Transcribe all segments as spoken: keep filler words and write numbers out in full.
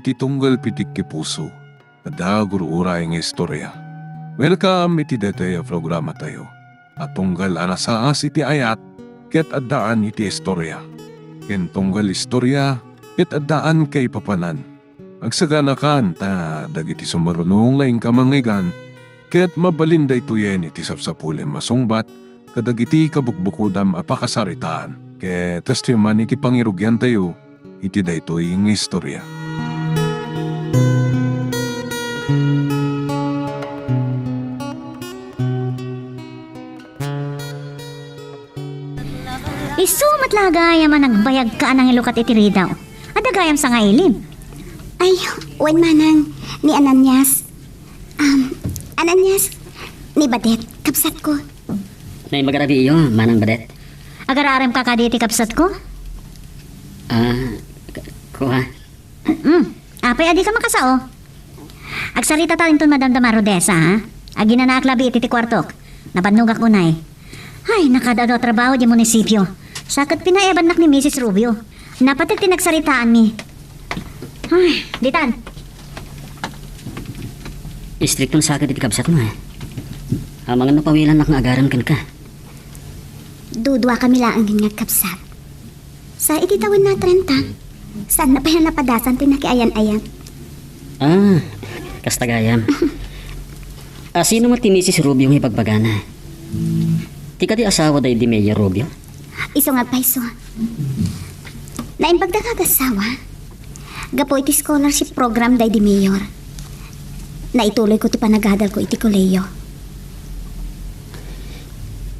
ti tunggal pitik ti puso, adda gur-uray nga istorya. Welcome iti daytoy a programatayo a tunggal a nasaas iti ayat ket addaan iti istorya, ken tunggal istorya ket addaan kaipapanan. Agsaganakan ta dagiti sumarunong nga inka mangngeggan ket mabalin daytoyen iti sapsapulem a sungbat kadagiti kabukbukodam a pakasaritaan. Ket kastoy man iti pangirugiantayo iti daytoy nga istorya. Isu met la gayam a nagbayagka a nangilukat iti ridaw. Adda gayam sangailib. Ay, wen manang, ni Ananias. Um, Ananias, ni Badet, kabsatko. Naimbag a rabii, manang Badet. Agar-aremka kadi iti kabsatko? Ah, k-, kua. Mm. Apay a dika makasao? Agsaritata inton madamdama, Rodessa, ha? Aginanaak labi iti ti kuartok. Nabannogak unay. Ay, nakaad-adu a trabaho di munisipio. Sa ket pinaebannak ni Misis Rubio. Napateg ti nagsaritaanmi. Ay, ditan. Istrikton sa ket iti kabsatmo, eh. Amangan no pawilannak nga agarem kenka. Duduakami laengen nga agkabsat. Sa iti tawen na trenta, saanna pay a napadasan ti nakiayan-ayan. Ah, kasta gayam. A, sino met ti Misis Rubio nga ibagbagana? Ti kadi asawa daydi Mayor Rubio? Isu nga agpayso. Naimbagda nga agassawa. Gapu iti scholarship program daydi Mayor, naituloyko ti panagadalko iti kolehiyo.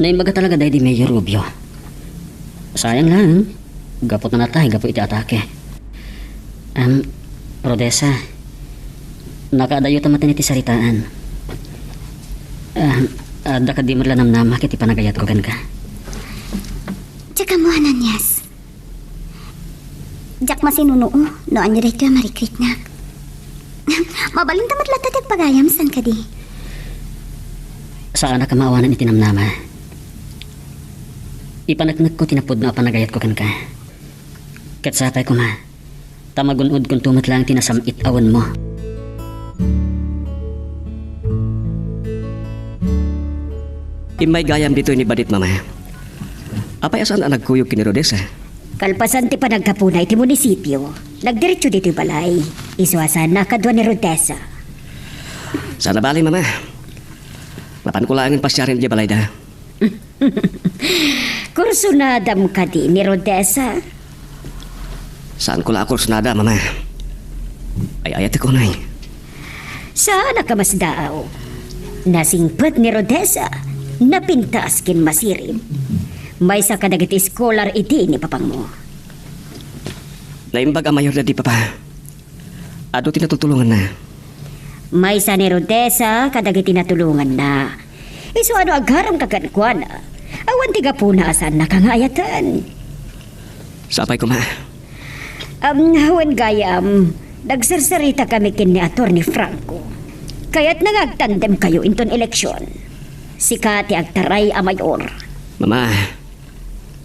Naimbaga talaga daydi Mayor Rubio. Sayang lang. Gapu ta natay, gapu iti atake. Am, Rodessa, nakaadayo ta maten iti saritaan. Am, adda kadi met la namnama iti panagayatko kenka? Diak ammo, Ananias. Diak masinunuo no ania daytoy a marikritnak. Mabalin ta met latta ti agpagayam, saan kadi? Saanak a maawanan iti namnama. Ipaneknekko ti napudno a panagayatko kenka. Ket sapay koma, ta magun-odkonto met laeng ti nasam-it a wenmo. Immay gayam ditoy ni Badet, Mama. Apay a saan a nagkuyog ken ni Rodessa? Kalpasan ti panagkapuna iti munisipio, nagdiretso ditoy balay. Isu a saan a kadua ni Rodessa. Saan a bale, Mama. Mapanko laengen pasiaren idiay balayda. Kursunadam kadi ni Rodessa? Saanko la a kursunada, Mama. Ay-ayatek unay. Saanak a masdaaw. Nasingpet ni Rodessa, napintas ken masirib. Maysa kadagiti scholar idi ni papangmo. Naimbag a mayor daydi papa. Adu ti natutulonganna. Maysa ni Rodessa kadagiti natulonganna. Isu a no agaremka kenkuana, awan ti gapuna a saannaka nga ayaten. Sapay koma. Am, wen gayam, nagsarsaritakami ken ni Attorney Franco. Kayatna nga agtandemkayo inton eleksion. Sika ti agtaray a mayor. Mama,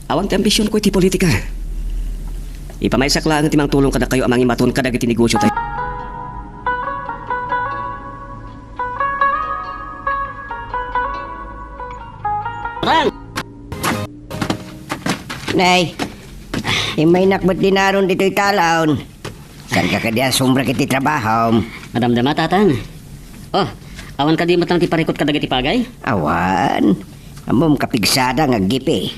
awan ti ambisionko iti politika. Ipamaysak laeng ti mangtulong kadakayo a mangimaton kadagiti negosiotayo. Nay, immaynak met dinaron ditoy talaon. Saanka kadi a sumrek iti trabahom? Madamdama, Tatang. Oh, awan kadi met lang ti parikut kadagiti pagay? Awan. Ammom, kapigsada nga aggipi.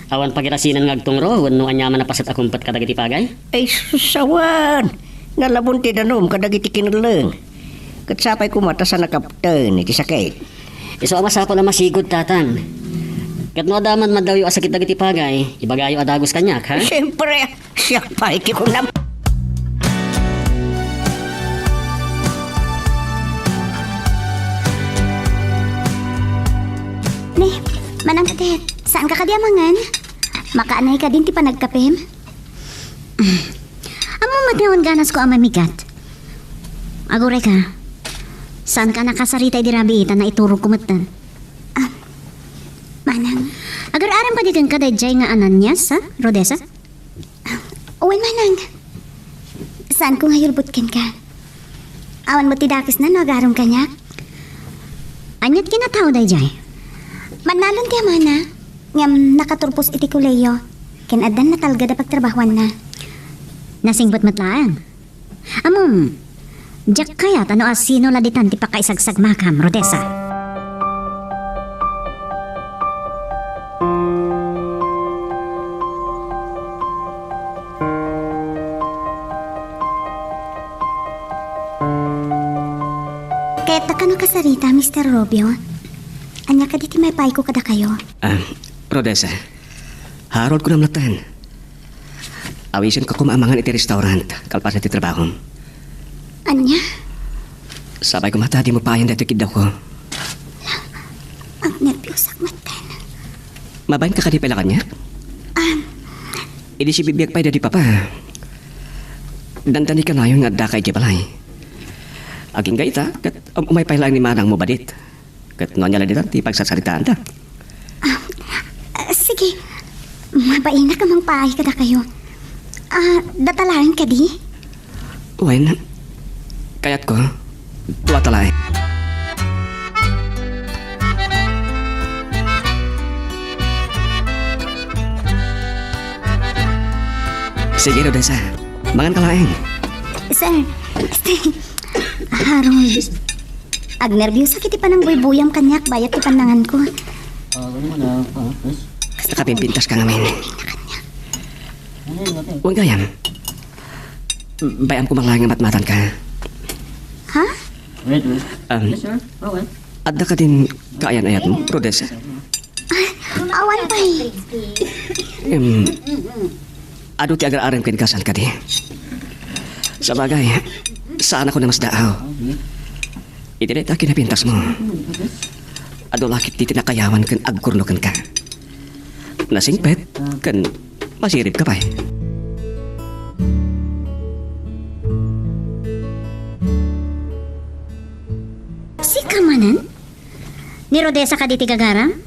Awan pagirasinan nga agtungro wenno aniaman a paset a kumpet kadagiti pagay? Ay, sus, awan. Nalabon ti danom kadagiti kinelleng. Ket sapay koma ta saan a kapten iti sakit. Isu a masapul a masigud, Tatang. Ket no adda man maddawiyo a sakit dagiti pagay, ibagayo a dagus kaniak, ha? Siempre, siak pay ti kunam. Ne, Manang Badet, saanka kadi a mangan? Makaanay kadin ti panagkapem? Ammom met nga awan ganasko a mamigat. Aguray ka. Saanka a nakasarita idi rabii ta naiturogko metten. Ah, Manang. Agar-arem kadi kenka daydiay nga Ananias, ha, Rodessa? Wen, Manang. Saanko nga yulbot kenka. Awan met ti dakesna no agarum kaniak. Ania ti kinatao daydiay? Mannalon ti amana, ngem nakaturpos iti kolehiyo, ken addan natalged a pagtrabahuanna. Nasingbet met laeng. Ammom, diak kayat a no asino la ditan ti pakaisagsamakam, Rodessa. Kayatna kano kasarita, Mister Rubio? Ania kadi ti maipayko kadakayo? Ah, Rodessa, Harold, kunam latten. Awisenka koma amangan iti restaurant, kalpasan ti trabahom. Ania? Sapay koma ta dimo paayan daytoy kiddawko. Agnerbiusak metten. Mabainka kadi pay la kaniak? Ah. Idi sibibiag pay daydi papa. Dandani kanayon nga addaka idiay balay. Agingga ita, ket um-, umay pay laeng ni manangmo badit. Ket no ania la ditan ti pagsarsaritaanda. Ah, ah, sige. Mabainak a mangpaay kadakayo. Ah, data laeng kadi? Wen, kayatko, duata laeng. Sige, Rodessa. Manganka laeng. Sir, Harold. Agnerbiusak iti panangbuybuyam kaniak bayat ti pannanganko. Ah, ano mo na, ah, yes? Nakapimpintaska ngamin. Ano yun, ate? Wen gayam. Bay-am koma laeng nga matmatanka. Ha? Wait, wait. Um, Yes, sir. Okay. Adda kadin kaayan-ayatmo, Rodessa? Ah, awan pay. Em, adu ti agar-arem kenka, saan kadi? Sabagay, saanakon a masdaaw. Iti dayta kinapintasmo, adu la ketdi ti nakayawan ken agkurno kenka. Nasingpet ken masiribka pay. Sika manen? Ni Rodessa kadi ti gagaram?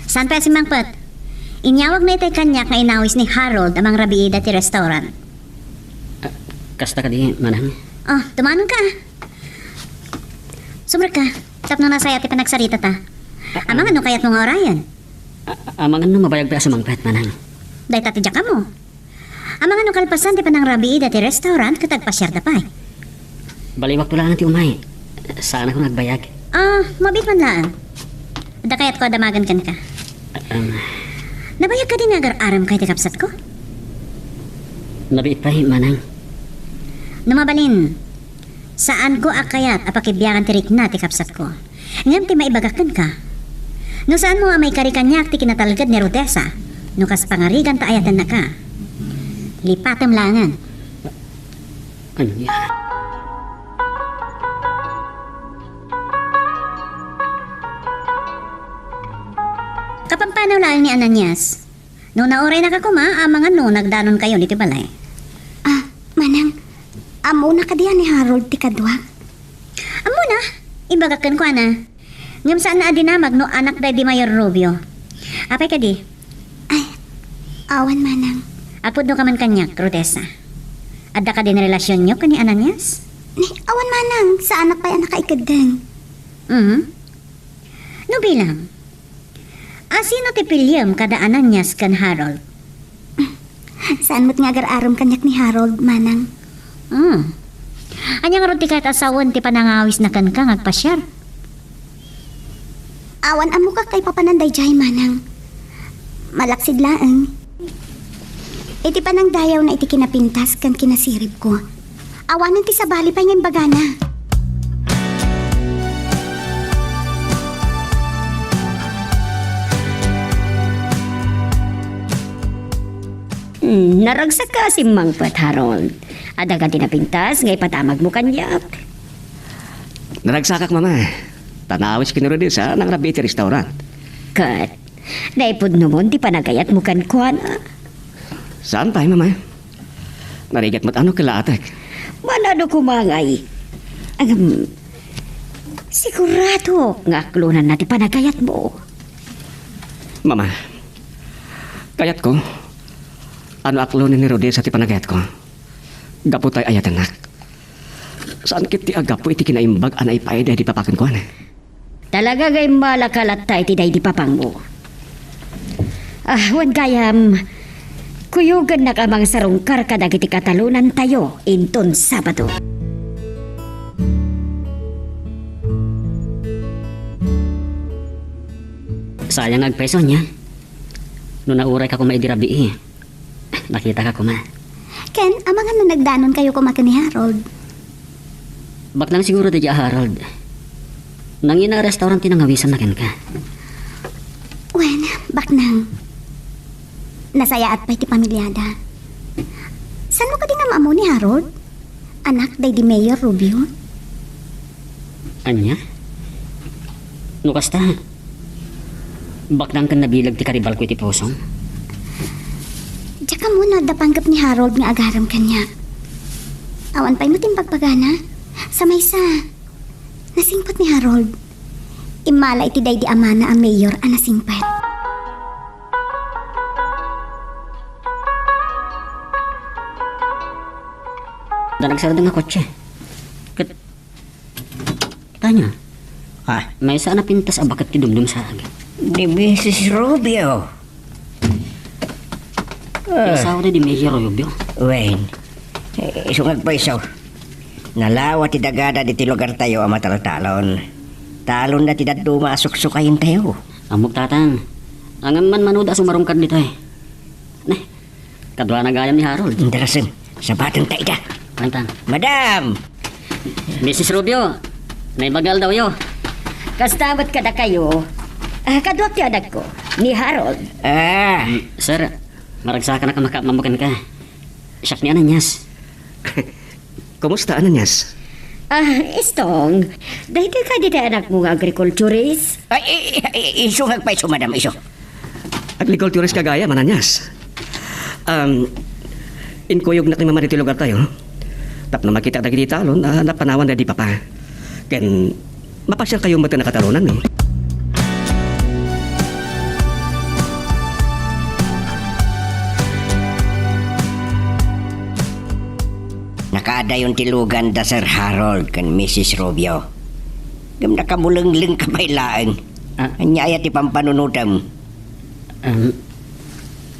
Saan pay a simmangpet? Inyawagna itay kaniak nga inawis ni Harold a mangrabii dayta ti restaurant. Ah, kasta kadi, manang? Oh, tumanonka. Sumrekka, tapno nasayaat ti panagsaritata. Ah, ah. Amangan no kayatmo nga urayen. Ah, ah, amangan no mabayag pay a sumangpet, manang. Dayta ti diak ammo. Amangan no kalpasan ti panangrabii dayta ti restaurant ket agpasiarda pay. Baliwakto laeng ti umay. Saanakon agbayag. Ah, mabiit man laeng. Adda kayatko a damagen kenka. Ah, um. Nabayag kadi nga agar-aremka iti kabsatko? Nabiit pay, manang. No mabalin, saanko a kayat a pakibiangan ti rikna ti kabsatko. Ngem ti maibagak kenka, no saanmo a maikari kaniak ti kinatalged ni Rodessa, no kas pangarigan ta ayatennaka, lipatem laengen. Ania? Kapampanaw laeng ni Ananias. No nauraynaka koma, amangan no nagdanonkayon iti balay. Ah, manang, ammona kadi a ni Harold ti kaduak? Ammona, ibagak kenkuana. Ngem saanna a dinamag no anak daydi Mayor Rubio. Apay kadi? Ay, awan manang. Agpudnoka man kaniak, Rodessa. Adda kadin relasionyo ken ni Ananias? Ni, awan manang, saanak pay a nakaikeddeng. Mhm. No bilang, asino ti piliem kada Ananias ken Harold? Saan met nga agar-arem kaniak ni Harold, manang. Hmm. Ania ngarud ti kayat a sawen ti panangawisna kenka nga agpasiar? Awan ammok a kaipapanan daydiay, manang. Malaksid laeng iti panangdayawna iti kinapintas ken kinasiribko. Awanen ti sabali pay nga imbagana. Hmm, naragsakka a simmangpet, Harold. Adda kadi napintas nga ipadamagmo kaniak? Naragsakak, Mama. Ta naawis ken ni Rodessa a nangrabii iti restaurant. Ket naipudnomon ti panagayatmo kenkuana? Saan pay, Mama. Narigat met a no kelaatek. Manano koma ngay? Ngem, siguradok nga aklonanna ti panagayatmo. Mama, kayatko a no aklonen ni Rodessa ti panagayatko. Gapu tay ayatennak. Saan ket ti agapu iti kinaimbag a naipaay daydi papa kenkuana. Talaga nga immalaka latta iti daydi papangmo. Ah, wen gayam, kuyogennak a mangsarungkar kadagiti katalonantayo inton Sabado. Sayang nga agpayso ania. No naurayka koma idi rabii, nakitaka koma. Ken, amangan no nagdanonkayo koma ken ni Harold? Baknang siguro daydi a Harold. Nangina a restaurant ti nangawisanna kenka. Wen, baknang. Nasayaat pay ti pamiliada. Saanmo kadi nga maammo ni Harold? Anak daydi Mayor Rubio? Ania? No kasta, baknang ken nabileg ti karibalko iti pusom. Diak ammo no adda panggep ni Harold nga agaram kaniak. Awan pay met imbagbaga. Sa maysa, nasingpet ni Harold. Immala iti daydi amana a mayor a nasingpet. Da nagsardeng a kotse. Ket, tanya. Ah. Maysa a napintas a baket ti dumdumsaag. Ni Misis Rubio. Ah. Ti asawa daydi Mayor Rubio. Wen, eh, isu nga agpayso. Nalawa ti dagada ditoy lugartayo a mataltalon. Talonna ti dadduma a suksukayentayo. Ammok, Tatang. Ngem manmanuda a sumarungkar ditoy. Ne, kaduana gayam ni Harold. Indarasem, sabatenta ida. Tatang. Madam! Misis Rubio, naimbag nga aldawyo. Kasta met kadakayo. Ah, kaduak ti anakko, ni Harold. Ah. Mm, sir, maragsakanak a makaammo kenka. Siak ni Ananias. Kumusta, Ananias? Ah, Istong, daytoy kadi ti anakmo nga agrikulturist? Ay, i-, i-, i-, isu nga agpayso, madam, isu. Agrikulturist ka gayam, Ananias. Um, inkuyognak ni Mama ditoy lugartayo. Tapno makitak dagiti talon a napanawan daydi Papa. Ken mapasiarkayo met a nakatalonanmi. Nakaadayon ti lugan da Sir Harold ken Misis Rubio. Ngem nakamulenglengka pay laeng. Ah. Ania aya ti pampanunotem? Um,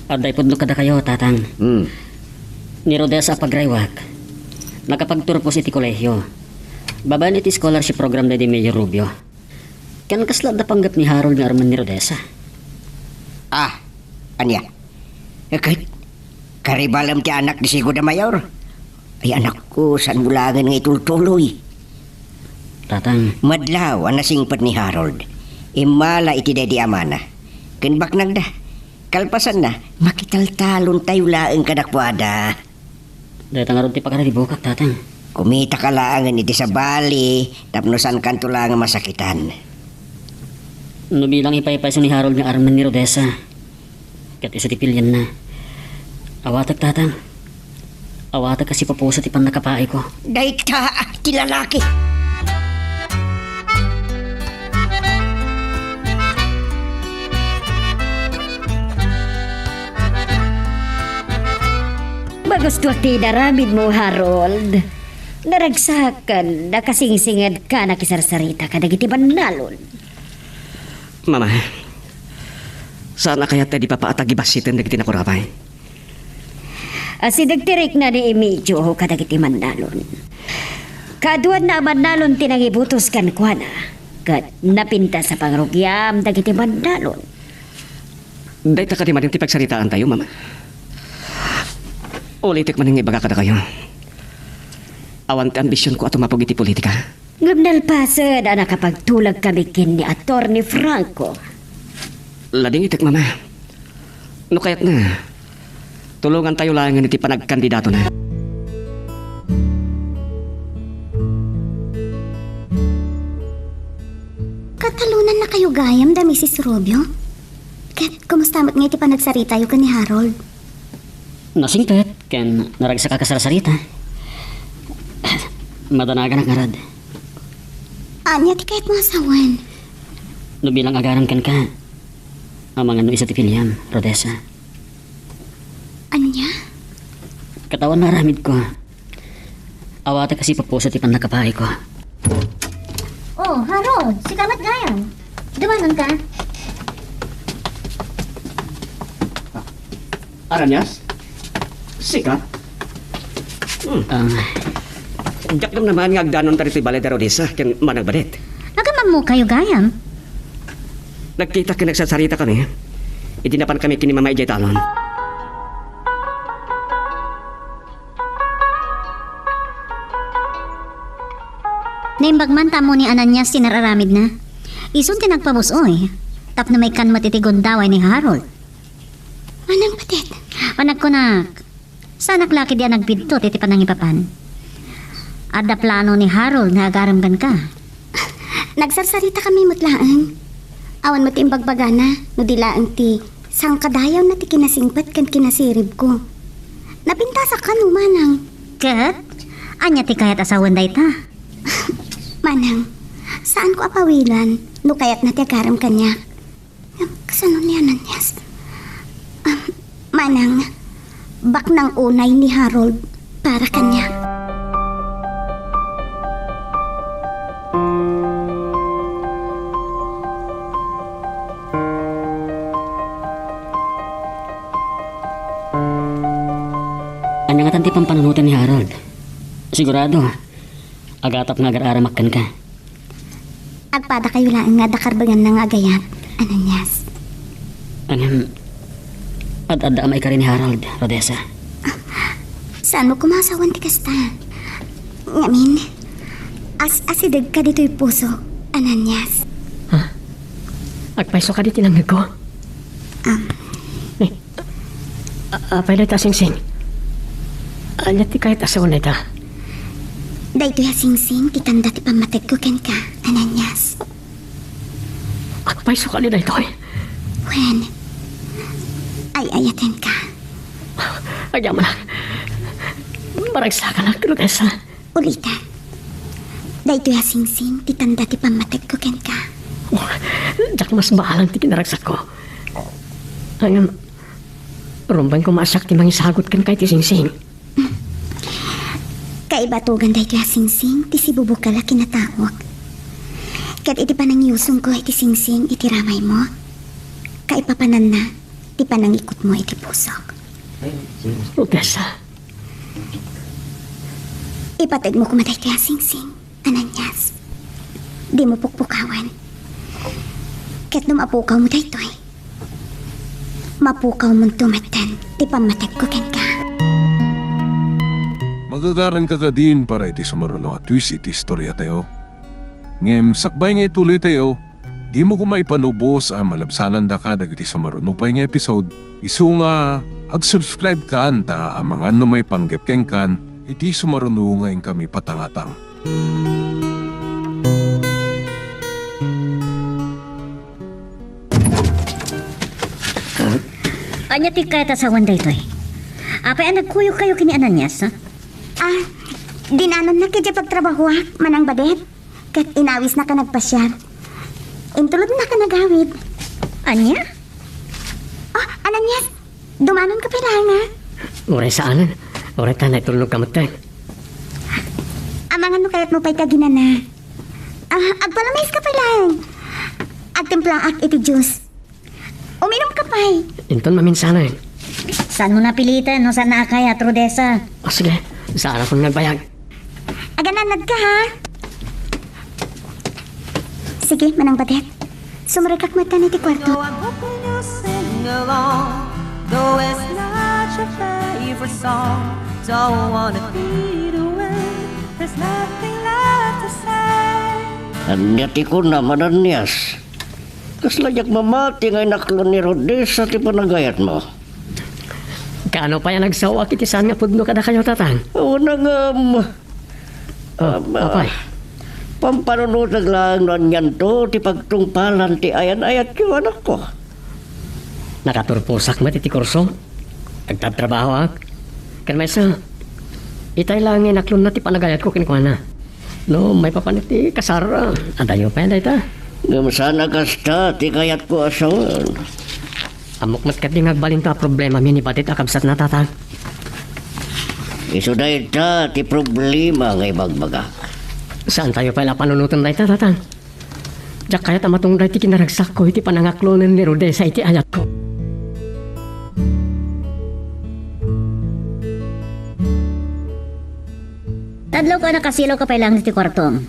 adda ipudno kadakayo, Tatang. Hmm. Ni Rodessa a pagraywak, nakapagturpos iti kolehio. Babaen iti scholarship program daydi Mayor Rubio. Ken kasla adda panggep ni Harold nga armen ni Rodessa? Ah, ania? Ket, karibalem ti anak ni Sigo da Mayor? Ay, anakko, saanmo laengen nga itultuloy? Tatang. Madlaw a nasingpet ni Harold. Immala iti daydi amana. Ken baknangda. Kalpasanna, makitaltalontayo laeng kadakuada. Dayta ngarud ti pakaribukak, Tatang. Kumitaka laengen iti sabali, tapno saankanto laeng a masakitan. No bilang ipaypayso ni Harold nga armen ni Rodessa, ket isu ti pilienna, awatek, Tatang. Awatek a sipupuso ti pannakapaayko. Dayta ti lalaki. Magustuak ti inaramidmo, Harold. Naragsak ken nakasingsinged ka nakisarsarita kadagiti bannalon. Mama, saan a kayat daydi Papa a tagibassiten dagiti nakurapay? Asideg ti rikna ni Emilio kadagiti bannalon. Kaaduanna a bannalon ti nangibutos kenkuana, ket napintas a pangrugiam dagiti bannalon. Dayta kadi manen ti pagsaritaantayo, Mama? Ulitek manen nga ibaga kadakayo. Awan ti ambisionko a tumapog iti politika. Ngem nalpasen a nakapagtulagkami ken ni Attorney Franco. Ladingitek, Mama. No kayatna, tulongantayo laengen iti panagkandidatona. Katalonannakayo gayam da Misis Rubio? Ket kumusta met nga iti panagsaritayo ken ni Harold? Nasingpet ken naragsak a kasarsarita. Madanaganak ngarud. Ania ti kayatmo a sawen? No bilang agaram kenka, amangan no isu ti piliam, Rodessa. Ania? Ket awan nga aramidko. Awatek a sipupuso ti pannakapaayko. Oh, Harold, sika met gayam. Dumanon ka? Ananias? Sika? Hmm. Ah. Diak namnamaen nga agdanonta ditoy balay da Rodessa ken Manang Badet. Nagamammokayo gayam? Nagkita ken nagsasaritakami idi napankami ken ni Mama idiay talon. Naimbag man ta ammo ni Ananias ti nararamidna. Isun ti nagpabus-oy tapno maikkan met iti gundaway ni Harold. Manang Badet. Panagkunak, saanak la ketdi a nagbidto iti panangipapan. Adda plano ni Harold nga agarem kenka. Nagsarsaritakami met laeng. Awan met ti imbagbagana no di laeng ti sangkadayawna ti kinasingpet ken kinasiribko. Napintasak kano, Manang. Ket? Ania ti kayat a sawen dayta? Manang, saanko a pawilan no kayatna ti agarem kaniak. Ngem kasano ni Ananias? Ah, Manang, baknang unay ni Harold para kaniak. Ania ngatan ti pampanunoten ni Harold? Sigurado, agatap nga agar-aramak kenka. Agpadakayo laeng nga adda karbenganna nga agayat, Ananias. Ngem, ad-adda a maikari ni Harold, Rodessa. Saanmo koma a sawen ti kasta? Ngamin, as-asidegka ditoy puso, Ananias. Ha? Agpayso kadi ti nangngegko? Am. Eh, a-, apay dayta, Singsing? Ania ti kayat a sawen dayta? Daytoy a Singsing ti tanda ti pammategko kenka, Ananias. Agpayso kadi daytoy? Wen, ay-ayatenka. Agyamanak. Maragsakanak, Rodessa. Ulitek. Daytoy a Singsing ti tanda ti pammategko kenka. Oh, diak masbalang ti kinaragsakko. Ngem, rumbeng koma a siak ti mangisagut kenka iti Singsing. Kaibatugan daytoy a Singsing ti sibubukal a kinataok. Ket iti panangiyusongko iti Singsing iti ramaymo, kaipapananna ti panangikutmo iti pusok. Rodessa. Ipategmo koma daytoy a Singsing, Ananias. Dimo pukpukawen. Ket no mapukawmo daytoy, mapukawmonto metten ti pammategko kenka. Magagaranka kadin para iti sumaruno a twist iti istoriatayo. Ngem sakbay nga ituloytayo, dimo koma ipanubos a malabsanandaka dagiti sumaruno pay nga episode, isu nga ag-subscribe kan ta amangan no maipanggep kenkan iti sumaruno nga inkami patangatang. Ania ti kayat a sawen daytoy? Apay a nagkuyogkayo ken ni Ananias, ha? Ah, dinanonnak idiay pagtrabahoak, Manang Badet. Ket inawisnak a nagpasiar. Intulodnak a nagawid. Ania? Oh, Ananias, dumanonka pay laeng, a? Uray saanen. Uray ta naitulnogka metten. Amangan no kayatmo pay ti aginana. Ah, agpalamiska pay laeng. Agtimplaak iti juice. Uminumka pay. Inton maminsanen. Saanmo napiliten no saanna a kayat, Rodessa? O, sige. Saanakon nga agbayag. Agananadka, ha? Sige, Manang Badet. Sumrekak metten iti kuarto. Though I'm hoping you'll sing along, though it's not your favorite song, don't wanna fade away. There's nothing left to say. Ania ti kunam, Ananias? Kasla diak mamati nga inaklon ni Rodessa ti panagayatmo. Kaano pay a nagsaoak iti saan nga pudno kadakayo, Tatang? Awan a ngem. Oh, Ama, apay? Pampanunotek laeng no anianto ti pagtungpalan ti ayan-ayatyo, anakko. Nakaturposak met iti kurso. Agtabtrabahoak. Ken maysa, itay laeng nga inaklonna ti panagayatko kenkuana. No maipapan iti kasar, adayo pay dayta. Ngem saan a kasta ti kayatko a sawen. Ammok met ketdi nga agbalinto a problemami ni Badet a kabsatna, Tatang. Isu dayta ti problema nga ibagbagak. Saantayo pay la a panunoten dayta, Tatang. Diak kayat a matungday ti kinaragsakko iti panangaklonen ni Rodessa iti ayatko. Tadlawko a nakasilaw ka pay laeng iti kuartom.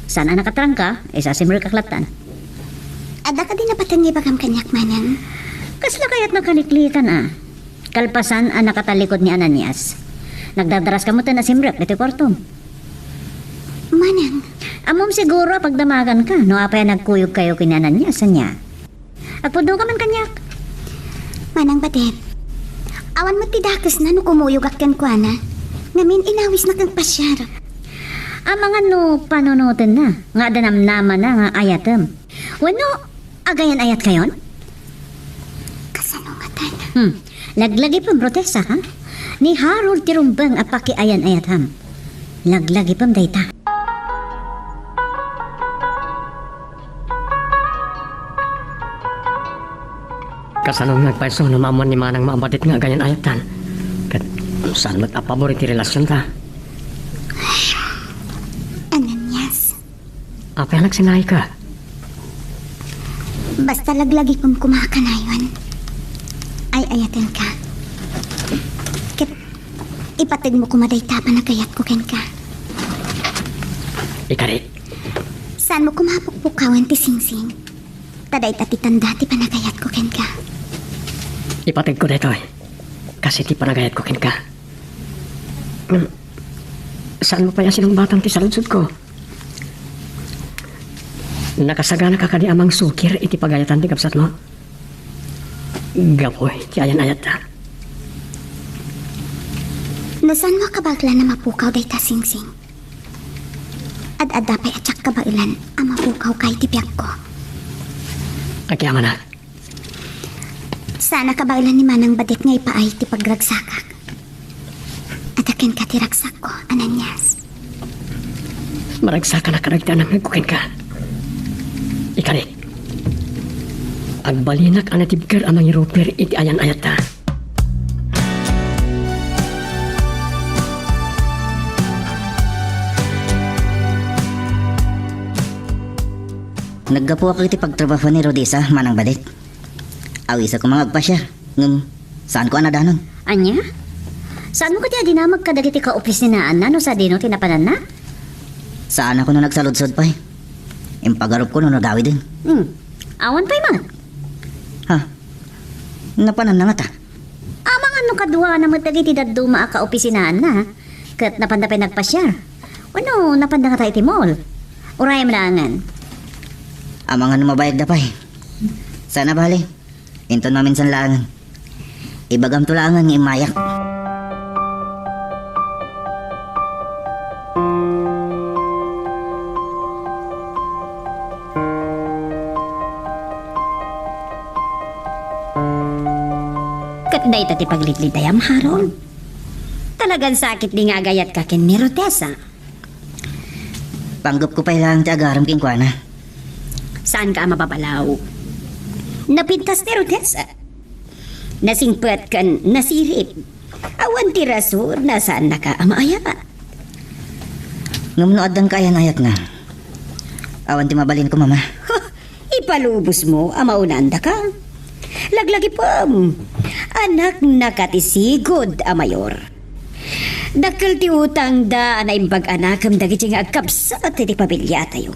Saan a nakatrangka, isu a simrekak lattan. Adda kadi napateg nga ibagam kaniak, Manang? Kasla kayat nakaliklikan a. Kalpasan a nakatallikod ni Ananias, nagdardaraska metten a simrek ditoy kuartom. Manang. Ammom siguro a pagdamaganka no apay a nagkuyogkayo ken ni Ananias, ania? Agpudnoka man kaniak. Manang Badet, awan met ti dakesna no kumuyogak kenkuana. Ngamin, inawisnak nga agpasiar. Amangan no panunotenna nga adda namnamana nga ayatem. Wenno, agayan-ayatkayon? Kasano ngatan? Hmm. Laglagipem, Rodessa, ha? Ni Harold ti rumbeng a pakiayan-ayatam. Laglagipem dayta. Kasano nga agpayso no maammuan ni Manang Badet nga agayan-ayattan? Ket saan met a pabor iti relasionta? Ananias. Apay a nagsinnaika? Basta laglagipem koma a kanayon. Ay-ayatenka. Ket ipategmo koma dayta a panagayatko kenka. Ikarik. Saanmo koma a pukpukawen ti singsing. Ta dayta ti tanda ti panagayatko kenka. Ipategko daytoy. Kas iti panagayatko kenka. Ngem, saanmo pay a sinungbatan ti saludsodko? Nakasaganaka kadi a mangsukir iti pagayatan ti kabsatmo? Gapu iti ayan-ayatta. No saanmo a kabaelan a mapukaw dayta singsing, ad-adda pay a diak kabaelan a mapukawka iti biagko. Agyamanak. Saan a kabaelan ni Manang Badet nga ipaay ti pagragsakak. Adda kenka ti ragsakko, Ananias. Maragsakanak kadagiti anangngegko kenka. Ikarik, agbalinak a natibker a mangiruper iti ayan-ayatta. Naggapuak iti pagtrabaho ni Rodessa, Manang Badet. Awisak koma nga agpasiar, ngem saanko a nadanon. Ania? Saanmo kadi a dinamag kadagiti kaopisinaanna no sadino ti napananna? Saanakon a nagsaludsod pay. Impagarupko no nadawiden. Hmm. Awan pay met. Ha? Napananna ngata? Amangan no kaduana met dagiti dadduma a kaopisinaanna, ket napanda pay nagpasiar. Wenno, napanda ngata iti mall. Urayem laengen. Amangan no mabayagda pay. Saan a bale. Inton maminsan laengen. Ibagamto laengen nga immayak. Ket dayta ti pagliddayam, Harold. Talagan sakit di nga agayatka ken ni Rodessa. Panggepko pay laeng ti agaram kenkuana. Saanka a mababalaw? Napintas ni Rodessa. Nasingpet ken nasirib. Awan ti rason a saannaka a maayat. Ngem no addan kaayan-ayatna, awan ti mabalinko, Mama. Ipalubosmo a maunandaka. Laglagipem, anaknaka ti sigud a mayor. Dakkel ti utangda a naimbag-anakem dagiti nga agkabsat iti pamiliatayo.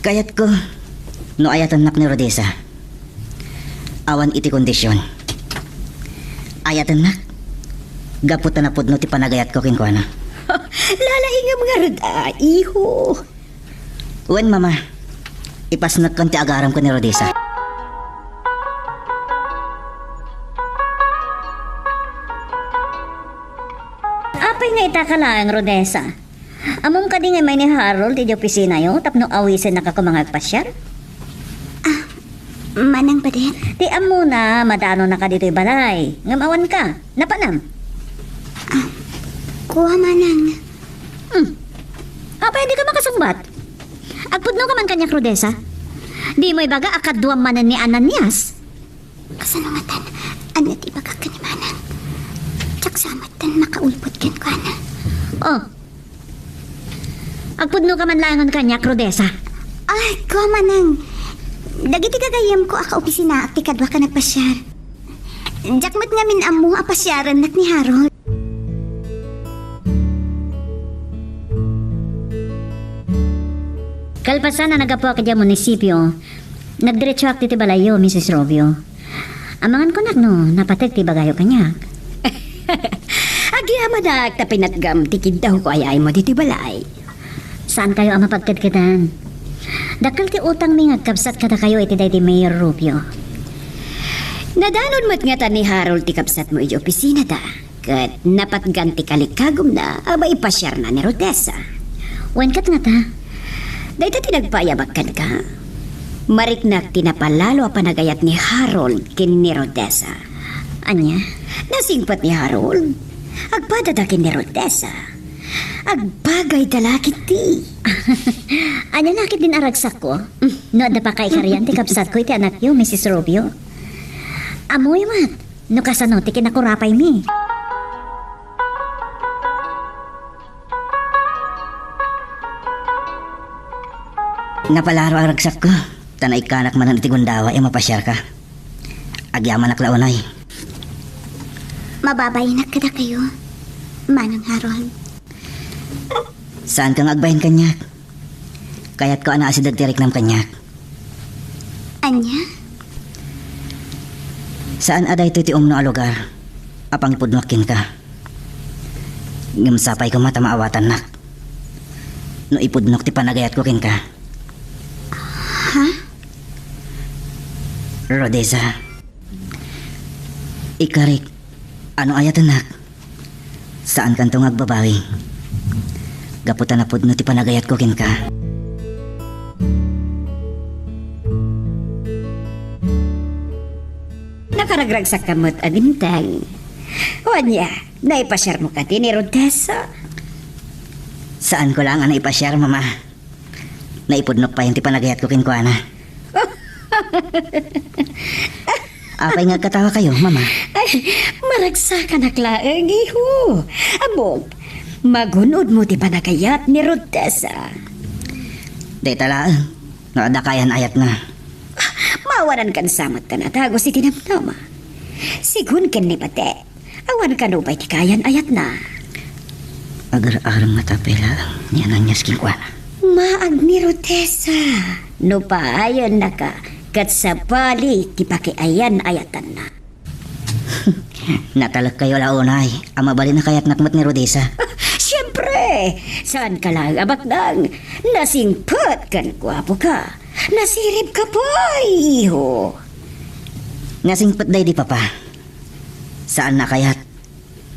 Kayatko no ayatennak ni Rodessa. Awan iti kondision. Ayatennak gapu ta napudno ti panagayatko kenkuana. Lalaingem ngarud a, iho. Wen, Mama, ipasnekkan ti agaramko ni Rodessa. Apay nga itaka laeng, Rodessa? Ammom kadi nga immay ni Harold iti opisinayo tapno awisennaka koma nga agpasiar? Ah, Manang Badet? Ti ammona, madanonaka ditoy balay. Ngem awanka. Napanam? Ah, kua, Manang. Hmm. Apay a dika makasungbat? Agpudnoka man kaniak, Rodessa. Dimo ibaga a kaduam manen ni Ananias? Kasano ngatan? Ania ti ibagak ken ni Manang? Diak sa met ten makaulbod kenkuana. Oh. Agpudnoka man laengen kaniak, Rodessa. Ay, kua, manang. Dagiti gagayyemko a kaopisinaak ti kaduak a nagpasiar. Diak met ngamin ammo a pasiarennak ni Harold. Kalpasan a naggapuak idiay munisipio, nagdiretsoak ditoy balayyo, Misis Rubio. Amangan kunak no napateg ti ibagayo kaniak. Agyamanak ta pinatgam ti kiddawko a yaaymo ditoy balay. Saankayo a mapagkedkedan. Dakkel ti utangmi nga agkabsat kadakayo iti daydi Mayor Rubio. Nadanon met ngata ni Harold ti kabsatmo idiay opisinada, ket napatgan ti kalikagumna a maipasiarna ni Rodessa. Wen ket ngata? Dayta ti nagpaayabak kenka. Mariknak ti napalalo a panagayat ni Harold ken ni Rodessa. Ania? Nasingpet ni Harold. Agpadada ken ni Rodessa. Agbagayda la ketdi. Ania la ketdin a ragsakko? No adda pakaikarian ti kabsatko iti anakyo, Misis Rubio. Ammoyo met no kasano ti kinakurapaymi. Napalalo a ragsakko, ta naikkanak manen iti gundaway a mapasiarka. Agyamanak la unay. Mababainnak kadakayo, Manang Harold. Saanka nga agbain kaniak. Kayatko a naasideg ti riknam kaniak. Ania? Saan a daytoy ti umno a lugar a pangipudnoak kenka. Ngem sapay koma ta maawatannak no ipudnok ti panagayatko kenka. Ha? Rodessa, ikarik a no ayatennak, saankanto nga agbabawi. Gapu ta napudno ti panagayatko kenka. Nakaragragsakka met a dimteng. O ania, naipasiarmo kadi ni Rodessa? Saanko laeng a naipasiar, Mama. Naipudnok payen ti panagayatko kenkuana. Apay nga agkatawakayo, Mama? Ay, maragsakanak laeng, iho. Ammok, magun-odmo ti panagayat ni Rodessa. Dayta laeng, no adda kaayan-ayatna. Mawanankan sa met a nadagus iti namnama. Sigun ken ni Bate, awan kano pay ti kaayan-ayatna. Agar-arem nga tapay laeng ni Ananias kenkuana. Maag ni Rodessa, no paayennaka ket sabali ti pakiayan-ayatanna. Natalekkayo la unay a mabalin a kayatnak met ni Rodessa. Siempre! Saanka laeng a baknang. Nasingpet ken guapoka. Nasiribka pay, iho. Nasingpet daydi papa. Saanna a kayat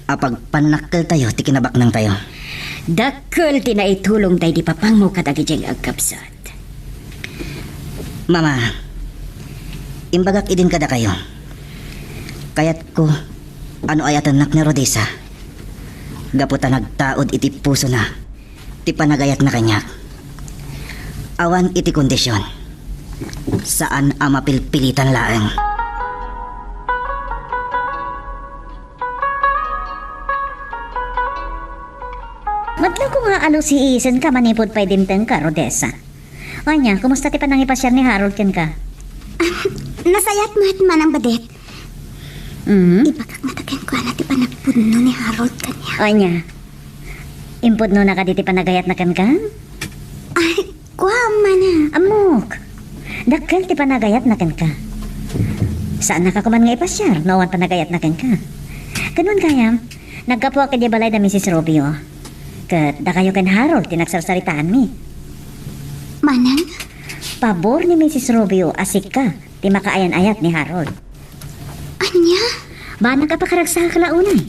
a pagpannakkeltayo ti kinabaknangtayo. Dakkel ti naitulong daydi papangmo kadagiti agkabsat. Mama, imbagak idin kadakayo. Kayatko a no ayatennak ni Rodessa, gapu ta nagtaud iti pusona ti panagayatna kaniak. Awan iti kondision. Saan a mapilpilitan laeng. Madlaw ko nga alusiisenka manipud pay dimtengka, Rodessa. Ania, kumusta ti panangipasiar ni Harold kenka? Ah, nasayaat met, Manang Badet. Mm. Ibagak ngata kenkuana ti panagpudno ni Harold kaniak. Ania, impudnona kadi ti panagayatna kenka? Ay, kua, Manang. Ammok, dakkel ti panagayatna kenka. Saannaka koman nga ipasiar no awan panagayatna kenka. Ket wen gayam, naggapuak idiay balay da Misis Rubio. Ket dakayo ken Harold ti nagsarsaritaanmi. Manang? Pabor ni Misis Rubio a sika ti makaayan-ayat ni Harold. Ania? Banag a pakaragsak la unay.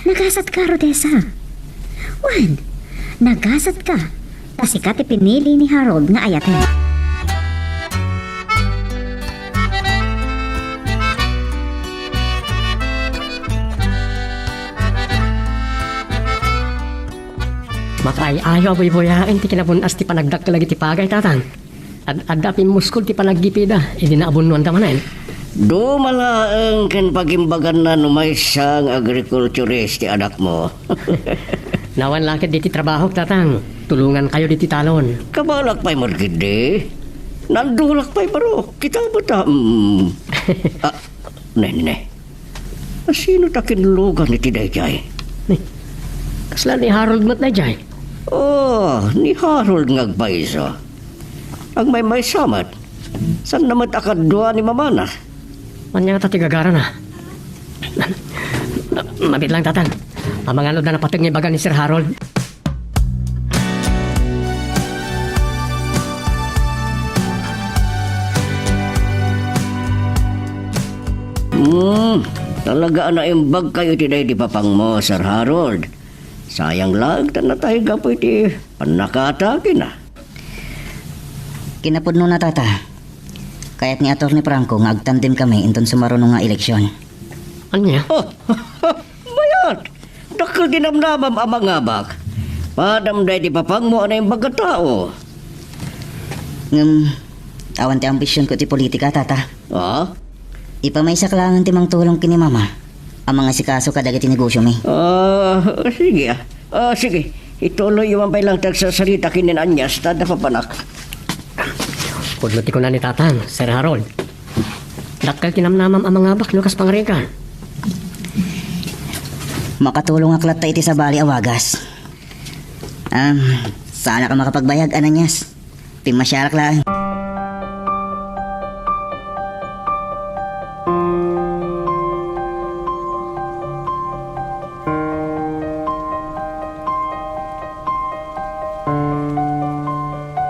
Nagasatka, Rodessa. Wen, nagasatka. Ta sika ti pinili ni Harold nga ayaten. Makaay-ayo a buybuyaen ti kinapun-as ti panagdakkel dagiti pagay, Tatang. Ad-adda a pimmuskol ti panaggipida idi naabunnoanda manen. Duma laeng ken pagimbaganna no maysa nga agrikulturist ti anakmo. Nawan la ket diti trabahok, Tatang. Tulongankayo diti talon. Kabalak pay met ketdi. Nandulak pay baro. Kita met a, mm. Ah, ne, ne, ne. Asino ta kinlugan iti daydiay? Ni, kasla ni Harold met daydiay? Oh, ni Harold nga agpayso. Agmaymaysa met. Saan na met a kadua ni mamana? Ania ngata ti gagarana? Mabit lang, Tatang. Amangan no adda napateg nga ibaga ni Sir Harold. Hmm, talaga a naimbagkayo iti daydi papangmo, Sir Harold. Sayang laeng ta natay gapu iti pannakatakina. Kinapudnona, Tata. Kayat ni Attorney Franco nga agtandem kami inton sumaruno nga eleksion. Ania? Oh, mayat! Dakkel ti namnamam a mangabak. Padam daydi papangmo a naimbag a tao. Ngem, awan ti ambisionko iti politika, Tata. Ah? Ipamaysak laengen ti mangtulong ken ni Mama a mangasikaso kadagiti negosiomi. Ah, sige, ah. Ah, sige. Ituloyyo man pay lang ti agsasarita ken ni Anyas ta adda papanak. Pudno ti kuna ni Tatang, Sir Harold. Dakkel ti namnamam a mangabak no kas pangarigan. Makatulongak latta iti sabali a wagas. Am, saanak a makapagbayag, Ananias. Pimmasiarak laeng.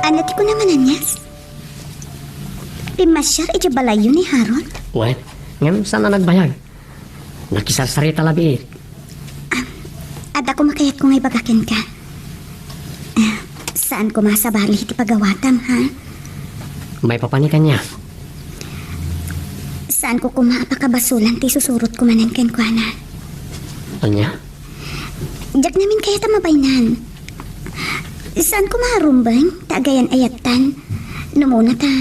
Ania ti kunam, Ananias? Pimmasiar idiay balayyo ni Harold? Wen, ngem saan a nagbayag? Nakisarsarita labiit. Ah, adda koma kayatko nga ibaga kenka. Ah, saan koma a sabali ti pagawatam, ha? Maipapan ni kaniak. Saanko koma a pakabasolan ti isusurotko manen kenkuana. Ania? Diak ngamin kayat a mabaenan. Saan koma a rumbeng ta agayan-ayattan? No umuna ta,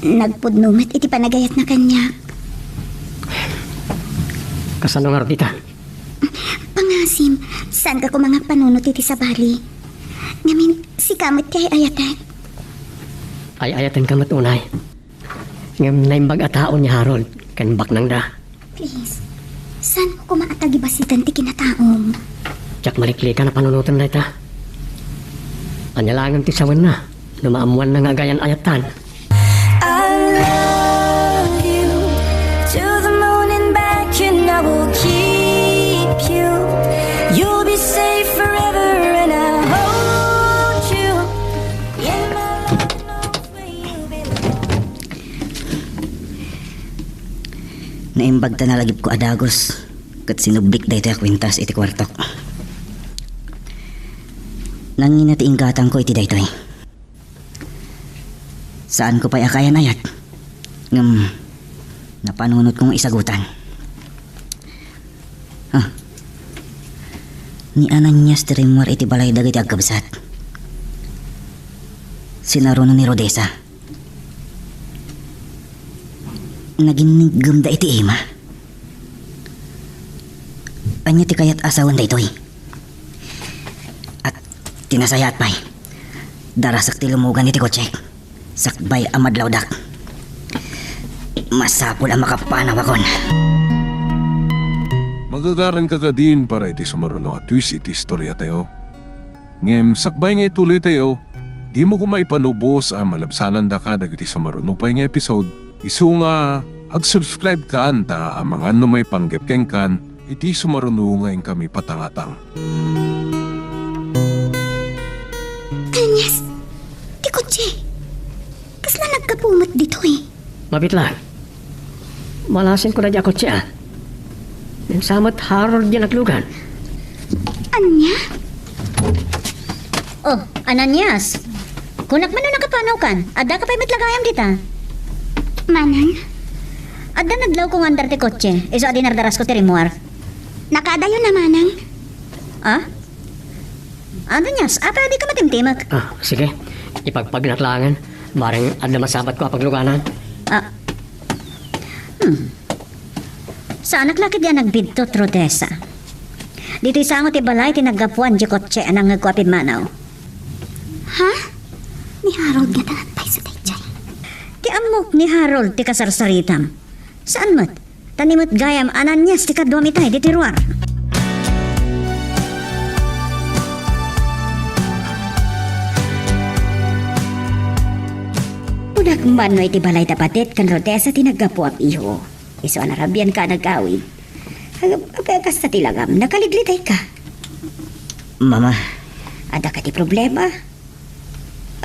nagpudno met iti panagayatna kaniak. Kasano ngarud ita? Pangasim, saanka koma nga agpanunot iti sabali. Ngamin, sika met ti ay-ayaten. Ay-ayatenka met unay. Ngem naimbag a tao ni Harold ken baknangda. Please, saanmo koma a tagibasitan ti kinataom? Diak maliklikan a panunoten dayta. Ania laengen ti sawenna no maammoanna nga agayan-ayattan? I love you to the moon and back, and I will keep you. You'll be safe forever, and I hold you in my love. Naimbag ta nalagipko a dagus ket sinublik daytoy a kuentas iti kuartok. Nangina ti inggatangko iti daytoy. Saanko pay a kaayan-ayat, ngem napanunotko nga isagutan. Ah. Ni Ananias ti rimmuar iti balay dagiti agkabsat. Sinaruno ni Rodessa. Naginniggemda iti ima. Ania ti kayat a sawen daytoy? At ti nasayaat pay, darasak ti lumugan iti kotsek. Sakbay a madlawdak, masapul a makapanawakon. Magagaranka kadin para iti sumaruno a twist iti istoriatayo. Ngem sakbay nga ituloytayo, dimo koma ipanubos a malabsanandaka dagiti sumaruno pay nga episode, isu nga ag-subscribe-kan ta amangan no maipanggep kenkan iti sumaruno nga inkami patangatang. Anyas, ti kotse. Kasla naggapu met ditoy? Mabit lang. Malasin ko na di a kotse, ah. Ngem sa met Harold di naglugan. Ania? Oh, Ananias. Kunak man no nakapanawkan. Adda ka pay met la gayam dita. Manang? Adda nadlaw ko nga andar ti kotse. Isu a dinardarasko ti rimmuar. Nakaadayo na, Manang. Ah? Ananias, apay a dika matimtimek? Ah, sige. Ipagpagnak laengen. Bareng adda masabatko a pagluganan. Ah. Hmm. Saanak la ketdi a nagbiddut, Rodessa. Ditoy sango ti balay ti naggapuan diay kotse a nangngegko a pimmanaw. Ha? Ni Harold ngata pay isu daydiay? Ti ammok ni Harold ti kasarsaritam. Saan met? Ta ni met gayam Ananias ti kaduam itay ditoy ruar. Kunak man no iti balay da Badet ken Rodessa ti naggapu a piho. Isu a narabianka a nagawid. Ag-, ag-, kasta ti langam, nakaliglitayka. Mama. Adda kadi problema?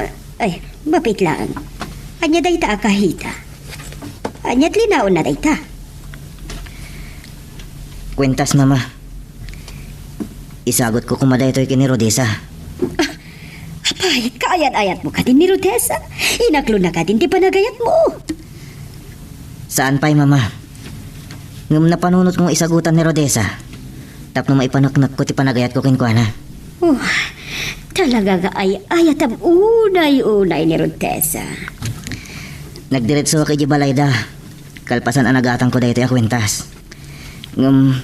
Ah, ay, mapit laeng. Ania dayta a kahita? Ania ti linaonna dayta? Kuentas, Mama. Isagutko koma daytoy ken ni Rodessa. Ah, apay, kaayan-ayatmo kadin ni Rodessa? Inaklona kadin ti panagayatmo? Saan pay, Mama. Ngem napanunotko nga isagutan ni Rodessa tapno maipaneknekko ti panagayatko kenkuana. Oh, talaga nga ay-ayatam unay-unay ni Rodessa. Nagdiretsoak idiay balayda, kalpasan a nagatangko daytoy a kuentas. Ngem,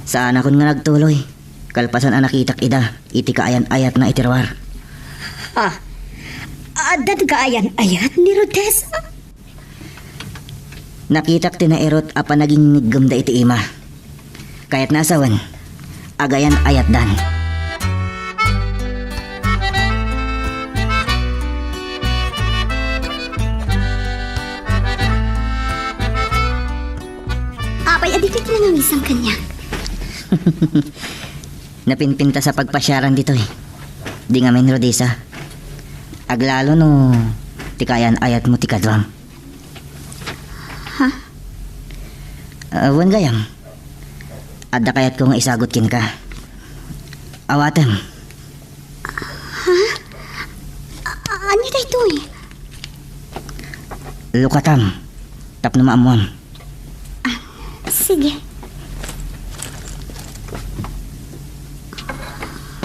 saanakon nga nagtuloy, kalpasan a nakitak ida iti kaayan-ayatna iti ruar. Ha? Addan kaayan-ayat ni Rodessa? Nakitak ti nairut a panagingngeggemda iti ima. Kayatna a sawen, agayan-ayatdan. Apay, adda kay kinanamisan kaniak? Napinpintas a pagpasiaran ditoy. Di ngamin, Rodessa. Aglalo no ti kaayan-ayatmo ti kaduam. Ha? Ah, wen gayam. Adda kayatko nga isagut kenka. Awatem. Ha? A-, a-, ania daytoy? Lukatam. Tapno maammuam. Ah, sige.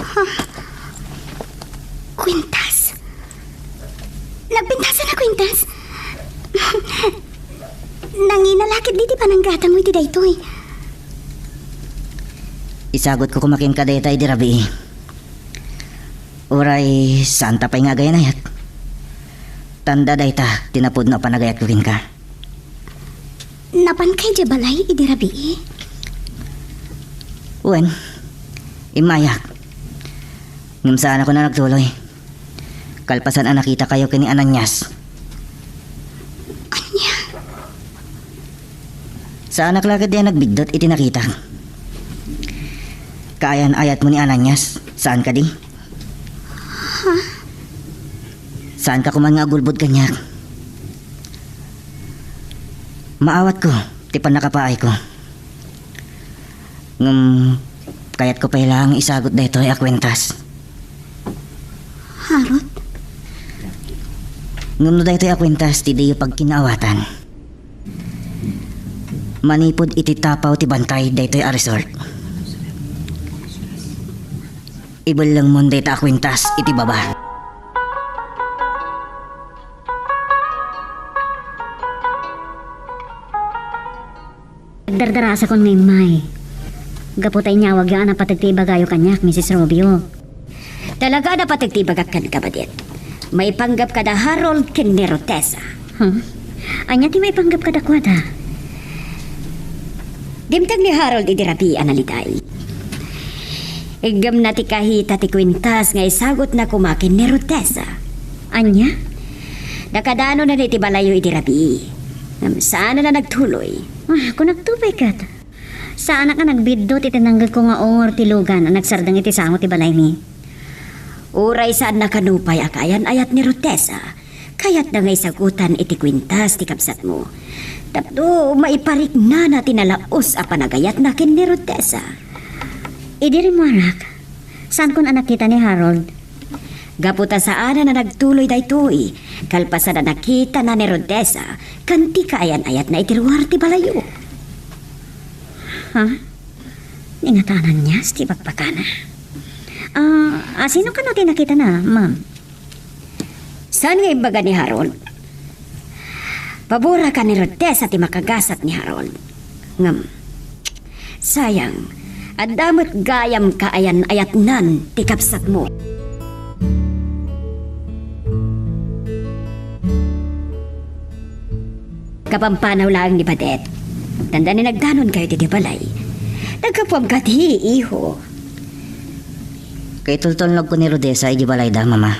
Ha? Kuentas? Nagpintasan a kuentas? Nangina la ketdi ti pananggatangmo iti daytoy. Isagutko koma kenka dayta idi rabii. Uray saanta pay nga agayan-ayat. Tanda dayta ti napudno a panagayatko kenka. Napanka idiay balay idi rabii? Wen, immayak. Ngem saanakon a nagtuloy. Kalpasan a nakitakayo ken ni Ananias. Ania? Saanak la ketdi a nagbiddut iti nakitak. Kaayan-ayatmo ni Ananias, saan kadi? Ha? Saanka koman nga agulbod kaniak. Maawatko ti pannakapaayko. Ngem, kayatko pay laeng isagut daytoy a kuentas. Harold? Ngem no daytoy a kuentas ti diyo pagkinaawatan, manipud iti tapaw ti bantay daytoy a resort, ibellengmon dayta a kuentas iti baba. Agdardarasakon nga immay. Gapu ta inyawagyo a napateg ti ibagayo kaniak, Misis Rubio. Talaga a napateg ti ibagak kenka, Badet. Maipanggep kada Harold ken ni Rodessa. Huh? Ania ti maipanggep kadakuada? Dimteng ni Harold idi rabii a naliday. Iggemna ti kahita ti kuentas nga isagutna koma ken ni Rodessa. Ania? Nakadanonna iti balayyo idi rabii. Ngem saan a nagtuloy. Ah, kunakto pay ket. Saanak a nagbiddut iti nangngegko nga ungor ti lugan a nagsardeng iti sango ti balaymi. Uray saannaka nupay a kaayan-ayat ni Rodessa, kayatna nga isagutan iti kuentas ti kabsatmo. Tapno maipariknana ti nalaus a panagayatna ken ni Rodessa. Idi rimmuarak, saankon a nakita ni Harold. Gapu ta saanen a nagtuloy daytoy, kalpasan a nakitana ni Rodessa, ken ti kaayan-ayatna iti ruar ti balayyo. Ha? Ni ngata Ananias ti bakbakana? Ah, a, sino kano ti nakitana, ma'am? Saan nga imbaga ni Harold? Pabora ka ni Rodessa ti makagasat ni Harold. Ngem, sayang, adda met gayam kaayan-ayatnan ti kabsatmo. Kapampanaw laeng ni Badet. Dandani nagdanonkayo ditoy balay. Naggapuam kadi, iho. Kaitultulnogko ni Rodessa iti balayda, Mama.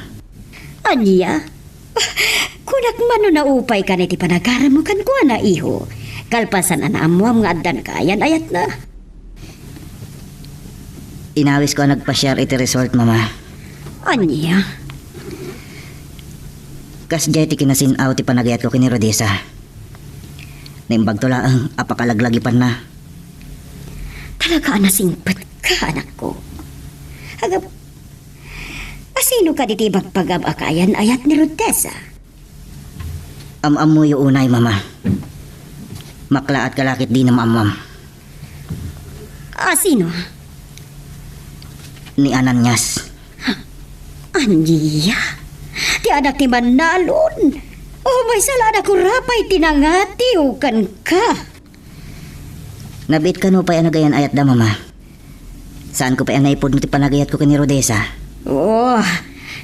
Ania? Kunak man no naupay kan iti panagarammo kenkuana, iho. Kalpasan a naammoam nga addan kaayan-ayatna. Inawisko a nagpasiar iti resort, Mama. Ania? Kasdiay ti kinasin-aw ti panagayatko ken ni Rodessa. Naimbagto laeng a pakalaglagipanna. Talaga a nasingpetka, anakko. Agap-, asino kadi ti ibagbaga a kaayan-ayat ni Rodessa? Am-ammoyo unay, Mama. Maklaat ka la ket dina maammoam. Asino? Ni Ananias. Ania? Ti anak ti mannalon? O, maysa la a nakurapay ti nangatiw kenka. Nabiit kano pay a nagayan-ayatda, Mama. Saanko pay a naipudno ti panagayatko ken ni Rodessa. Oh,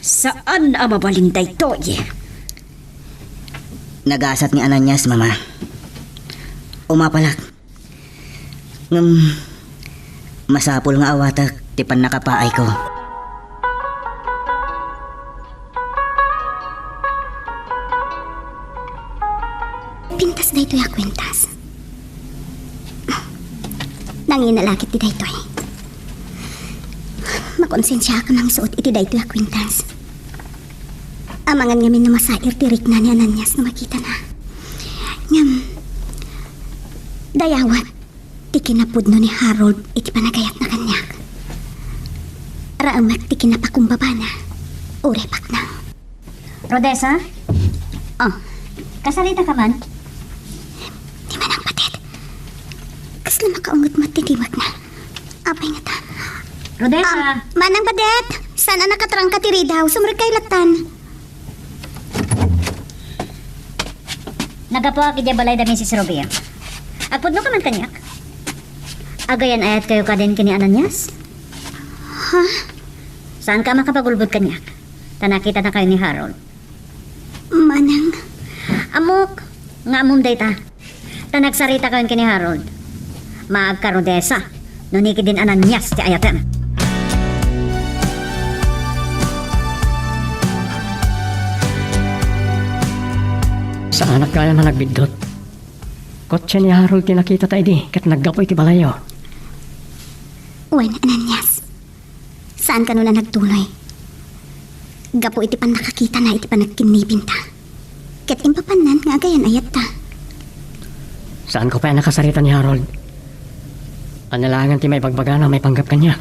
saan a mabalin daytoy. Nagasat ni Ananias, Mama. Umapalak. Ngem, masapul nga awatek ti pannakapaayko. Pintas daytoy a kuentas. Nangina la ket ti daytoy. Makonsensiaak a mangisuot iti daytoy a kuentas. Amangan ngamin no masair ti rikna ni Ananias no makitana. Ngem, dayawek ti kinapudno ni Harold iti panagayatna kaniak. Raemek ti kinapakumbabana, uray baknang. Rodessa? Oh. Kasarita ka man? Ni Manang Badet. Kasla makaunget met ti timakna. Apay ngata? Rodessa! Ah, Manang Badet! Saan a nakatrangka ti ridaw? Sumrekkayo lattan. Naggapuak idiay balay da Misis Rubio. Agpudno ka man kaniak? Agayan-ayat kayo kadin ken ni Ananias? Ha? Saan ka makapagulbod kaniak? Ta nakita na kayo ni Harold. Manang. Ammok, nga ammom dayta. Ta nagsarita kayon ken ni Harold. Maagka, Rodessa, no ni kadin Ananias ti ayatem. Saanak gayam a nagbiddut. Kotse ni Harold ti nakitata idi ket naggapu iti balayyo. Wen, Ananias. Saan kano a nagtuloy? Gapu iti pannakakitana iti panagkinnipinta. Ket impapannan nga agayan-ayatta. Saanko pay a nakasarita ni Harold. Ania laengen ti maibagbagana maipanggep kaniak?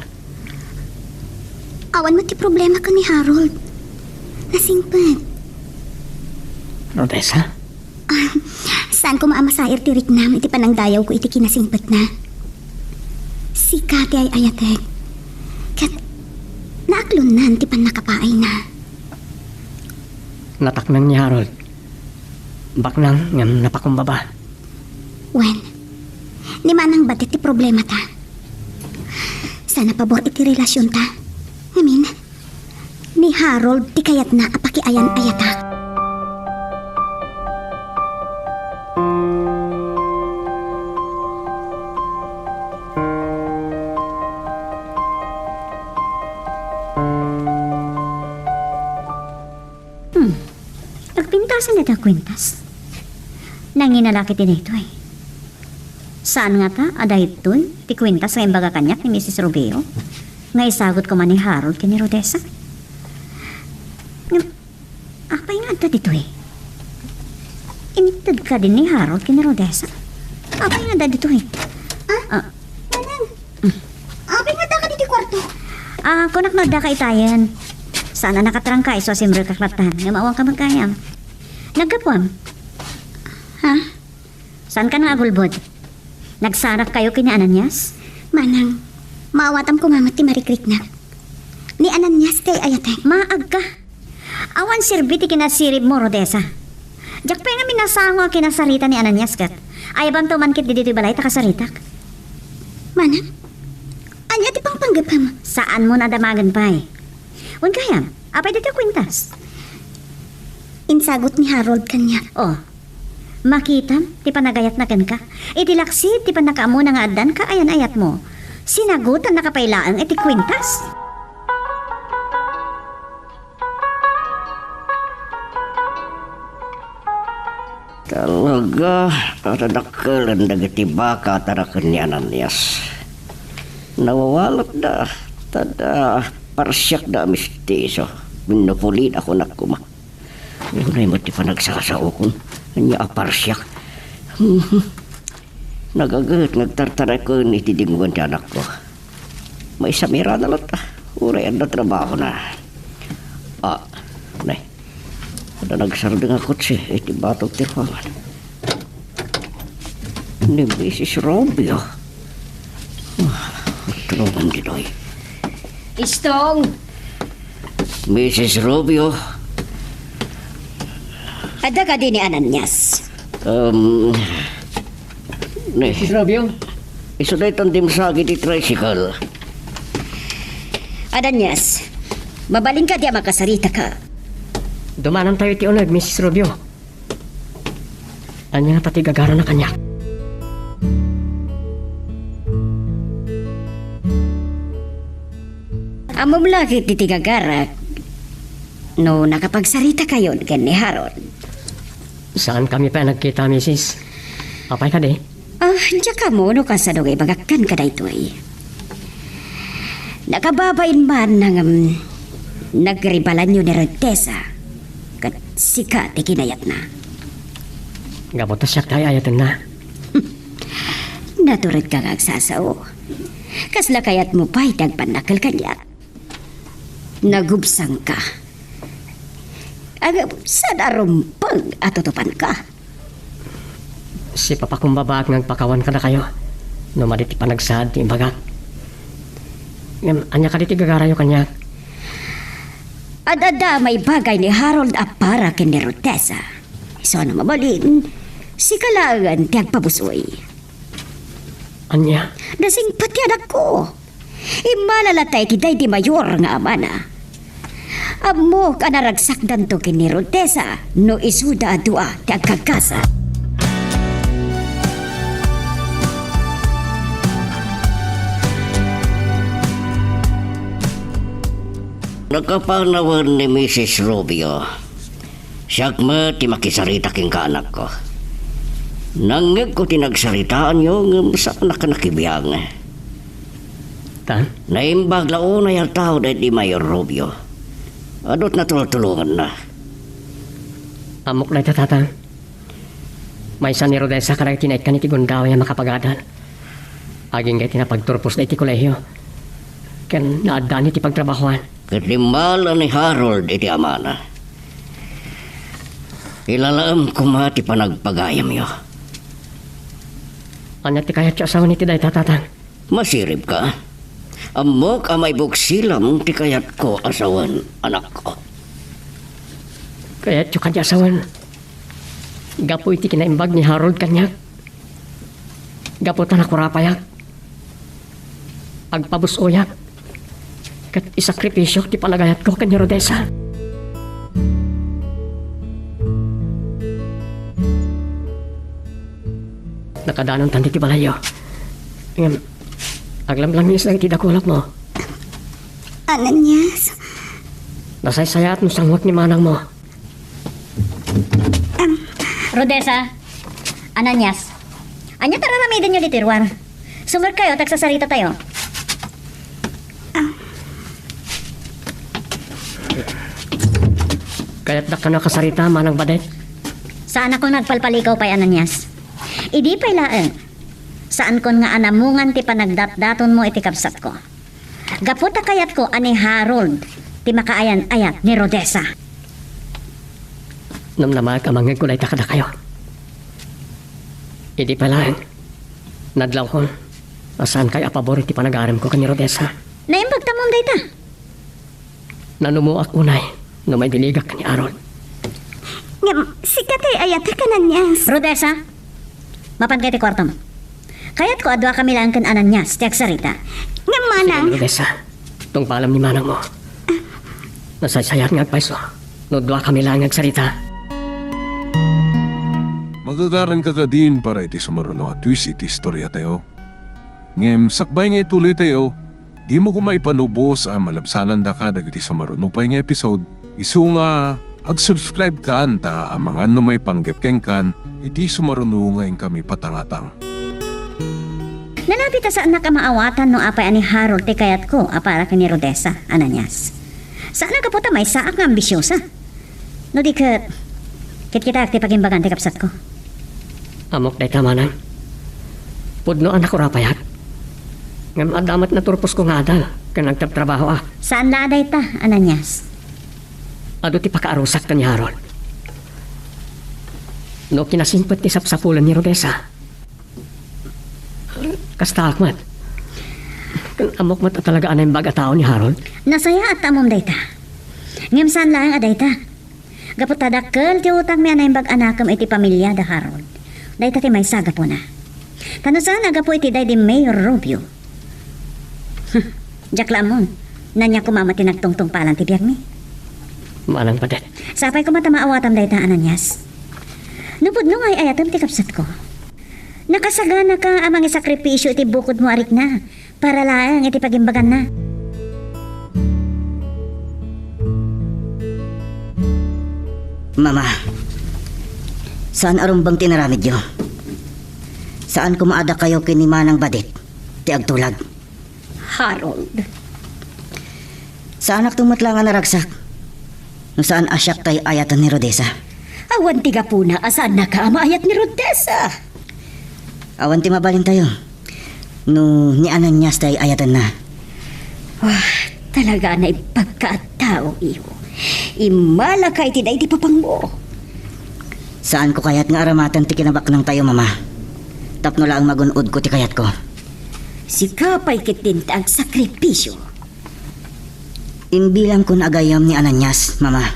Awan met ti problema ken ni Harold. Nasingpet. Rodessa? Ah, saan koma a masair ti riknam iti panangdayawko iti kinasingpetna. Sika ti ay-ayatek. Ket naaklonnan ti pannakapaayna. Nataknang ni Harold. Baknang ngem napakumbaba. Wen, ni Manang Badet ti problemata. Saan a pabor iti relasionta. Ngamin, ni Harold ti kayatna a pakiayan-ayatak. Hmm. Nagpintasan dayta a kuentas. Nangina la ket ti daytoy. Saan ngata a daytoy ti kuentas nga imbaga kaniak ni Misis Rubio nga isagut koma ni Harold ken ni Rodessa? Ngem, apay nga adda ditoy? Inted kadin ni Harold ken ni Rodessa? Apay nga adda ditoy? Ah? Ah. Manang, apay nga addaka ditoy kuarto? Ah, kunak no addaka itayen. Saan a nakatrangka isu a simrekak lattan, ngem awan ka met gayam. Naggapuam? Ha? Saan ka nga agulbod? Nagsarak kayo ken ni Ananias? Manang, maawatam koma met ti marikriknak. Ni Ananias ti ay-ayatek. Maagka. Awan serbi ti kinasirib mo, Rodessa. Diak pay ngamin nasango a kinasarita ni Ananias ket. Ayabamto man ketdi ditoy balay ta kasaritak. Manang, ania ti pangpanggepem? Saanmo a damagen pay. Wen gayam, apay daytoy a kuentas? Insagut ni Harold kaniak. Oh, makitam ti panagayatna kenka. Iti laksid ti pannakaammona nga addanka ayan-ayatmo, sinagutannaka pay laeng iti kuentas. Talaga, adadakkelen dagiti baka a taraken ni Ananias. Nawawalatda, ta adda parsiakda a mestiso. Wenno pulida, kunak koma. Unay met ti panagsasaokon. Ania a parsiak? Nagaget nga agtartaraken iti dingogan ti anakko. Maisamiranna latta, uray adda trabahona. Ah, nay. Adda nagsardeng a kotse iti batog ti ruangan. Ni Misis Rubio. Ah, tulongan ditoy. Istong! Misis Rubio. Adda kadi ni Ananias? Um, ni. Misis Rubio? Isu daytan dimsagi ti tricycle. Ananias, mabalin kadi a makasaritaka? Dumanantayo iti uneg, Misis Rubio. Ania ngata ti gagarana kaniak? Ammom la ket ti gagarak no nakapagsaritakayon ken ni Harold. Saankami pay a nagkita, misis. Apay kadi? Ah, diak ammo no kasano nga ibagak kenka daytoy. Nakababain man nga, um, nagribalanyo ni Rodessa, ket sika ti kinayatna. Gapu ta siak ti ay-ayatenna. Naturedka nga agsasao. Kasla kayatmo pay ti agpannakkel kaniak? Nagubsangka. Ag-, saan a rumbeng a tutupanka? Sipapakumbabaak nga agpakawan kadakayo no madi ti panagsaad ti imbagak. Ngem, ania kadi ti gagarayo kaniak? Ad-adda a maibagay ni Harold a para ken ni Rodessa. Isu a no mabalin, sika laengen ti agpabus-oy. Ania? Nasingpet ti anakko. Immala latta iti daydi mayor nga amana. Ammok a naragsakdanto ken ni Rodessa no isuda a dua ti agkagkasa. Nakapanawen ni Misis Rubio. Siak met ti makisarita kenka, anakko. Nangngegko ti nagsaritaanyo, ngem saanak a nakibiang. Tan? Naimbag la unay a tao daydi Mayor Rubio. Adu ti natultulonganna. Ammok dayta, Tatang. Maysa ni Rodessa kadagiti naikkan iti gundaway a makapagadal. Agingga iti napagturposda iti kolehio ken naaddaanna iti pagtrabahoan. Ket limmala ni Harold iti amana. Ilalaem koma ti panagpagayamyo. Ania ti kayatyo a sawen iti dayta, Tatang? Masiribka? Ammok a maibuksilam ti kayatko a sawen, anakko. Kayatyo kadi a sawen gapu iti kinaimbag ni Harold kaniak? Gapu ta nakurapayak, agpabus-oyak, ket isakripisio ti panagayatko ken ni Rodessa. Nakadanontan ditoy balayyo. Ngem, aglamlangis dagiti dakulopmo. Ananias. Nasaysayaat no sanguek ni manangmo. Am. Rodessa, Ananias, ania ti ar-aramidenyo ditoy ruar? Sumerkayo ta agsasaritatayo. Am. Kayatdak kano a kasarita, Manang Badet? Saanakon nga agpalpalikaw pay, Ananias. Idi pay laeng, saankon nga anamungan ti panagdatdatonmo iti kabsatko. Gapu ta kayatko a ni Harold ti makaayan-ayat ni Rodessa. Namnamaek a mangngegko dayta kadakayo. Idi pay laeng, nadlawkon a saankayo a pabor iti panagaremko ken ni Rodessa. Naimbag tamom dayta. Nanumoak unay no maibiligak ken ni Harold. Ngem, sika ti ayatek, Ananias. Rodessa, mapanka iti kuartom. Kayatko a duakami laeng ken Ananias ti agsarita. Ngem, manang. Sige, Rodessa. Tungpalam ni manangmo. Nasaysayat nga agpayso no duakami laeng agsarita. Magagaranka kadin para iti sumaruno a twist iti istoriatayo. Ngem sakbay nga ituloytayo, dimo koma ipanubos a malabsanandaka dagiti sumaruno pay nga episode, isu nga ag-subscribekan ta amangan no maipanggep kenkan iti sumaruno nga inkami patangatang. Nalabit a saannak a maawatan no apay a ni Harold ti kayatko a para ken ni Rodessa, Ananias. Saan a gapu ta maysaak nga ambisiosa. No di ket, kitkitaak ti pagimbagan ti kabsatko. Ammok dayta, manang. Pudno a nakurapayak. Ngem adda met naturposko nga adal ken nagtrabtrabahoak. Saan la a dayta, Ananias. Adu ti pakaarusak ken ni Harold. No kinasingpet ti sapsapulen ni Rodessa, kastaak met. Ken ammok met a talaga a naimbag a tao ni Harold. Nasayaat ta ammom dayta. Ngem saan laeng a dayta. Gapu ta dakkel ti utangmi a naimbag a nakem iti pamiliada, Harold. Dayta ti maysa a gapuna. Ta no saan a gapu iti daydi Mayor Rubio. Diak la ammon. Ania koma met ti nagtungtungpalan ti biagmi. Manang padet. Sapay koma ta maawatam dayta, Ananias. No pudno nga ay-ayatem ti kabsatko. Nakasaganaka a mangisakripisio iti bukodmo a rikna para laeng iti pagimbaganna. Mama, saan a rumbeng ti inaramidyo. Saan koma a dakayo ken ni Manang Badit ti agtulag. Harold. Saanakto met laeng a naragsak no saan a siak tay ayaten ni Rodessa. Awan ti gapuna a saannaka a maayat ni Rodessa. Awan ti mabalintayo no ni Ananias tay ayatenna. Wah, talaga a naimbagka a tao, iho. Immalaka iti daydi papangmo. Saanko kayat nga aramaten ti kinabaknangtayo, Mama. Tapno laeng magun-odko ti kayatko. Sika pay ketdin ti agsakripisio. Imbilangkon a gayyem ni Ananias, Mama.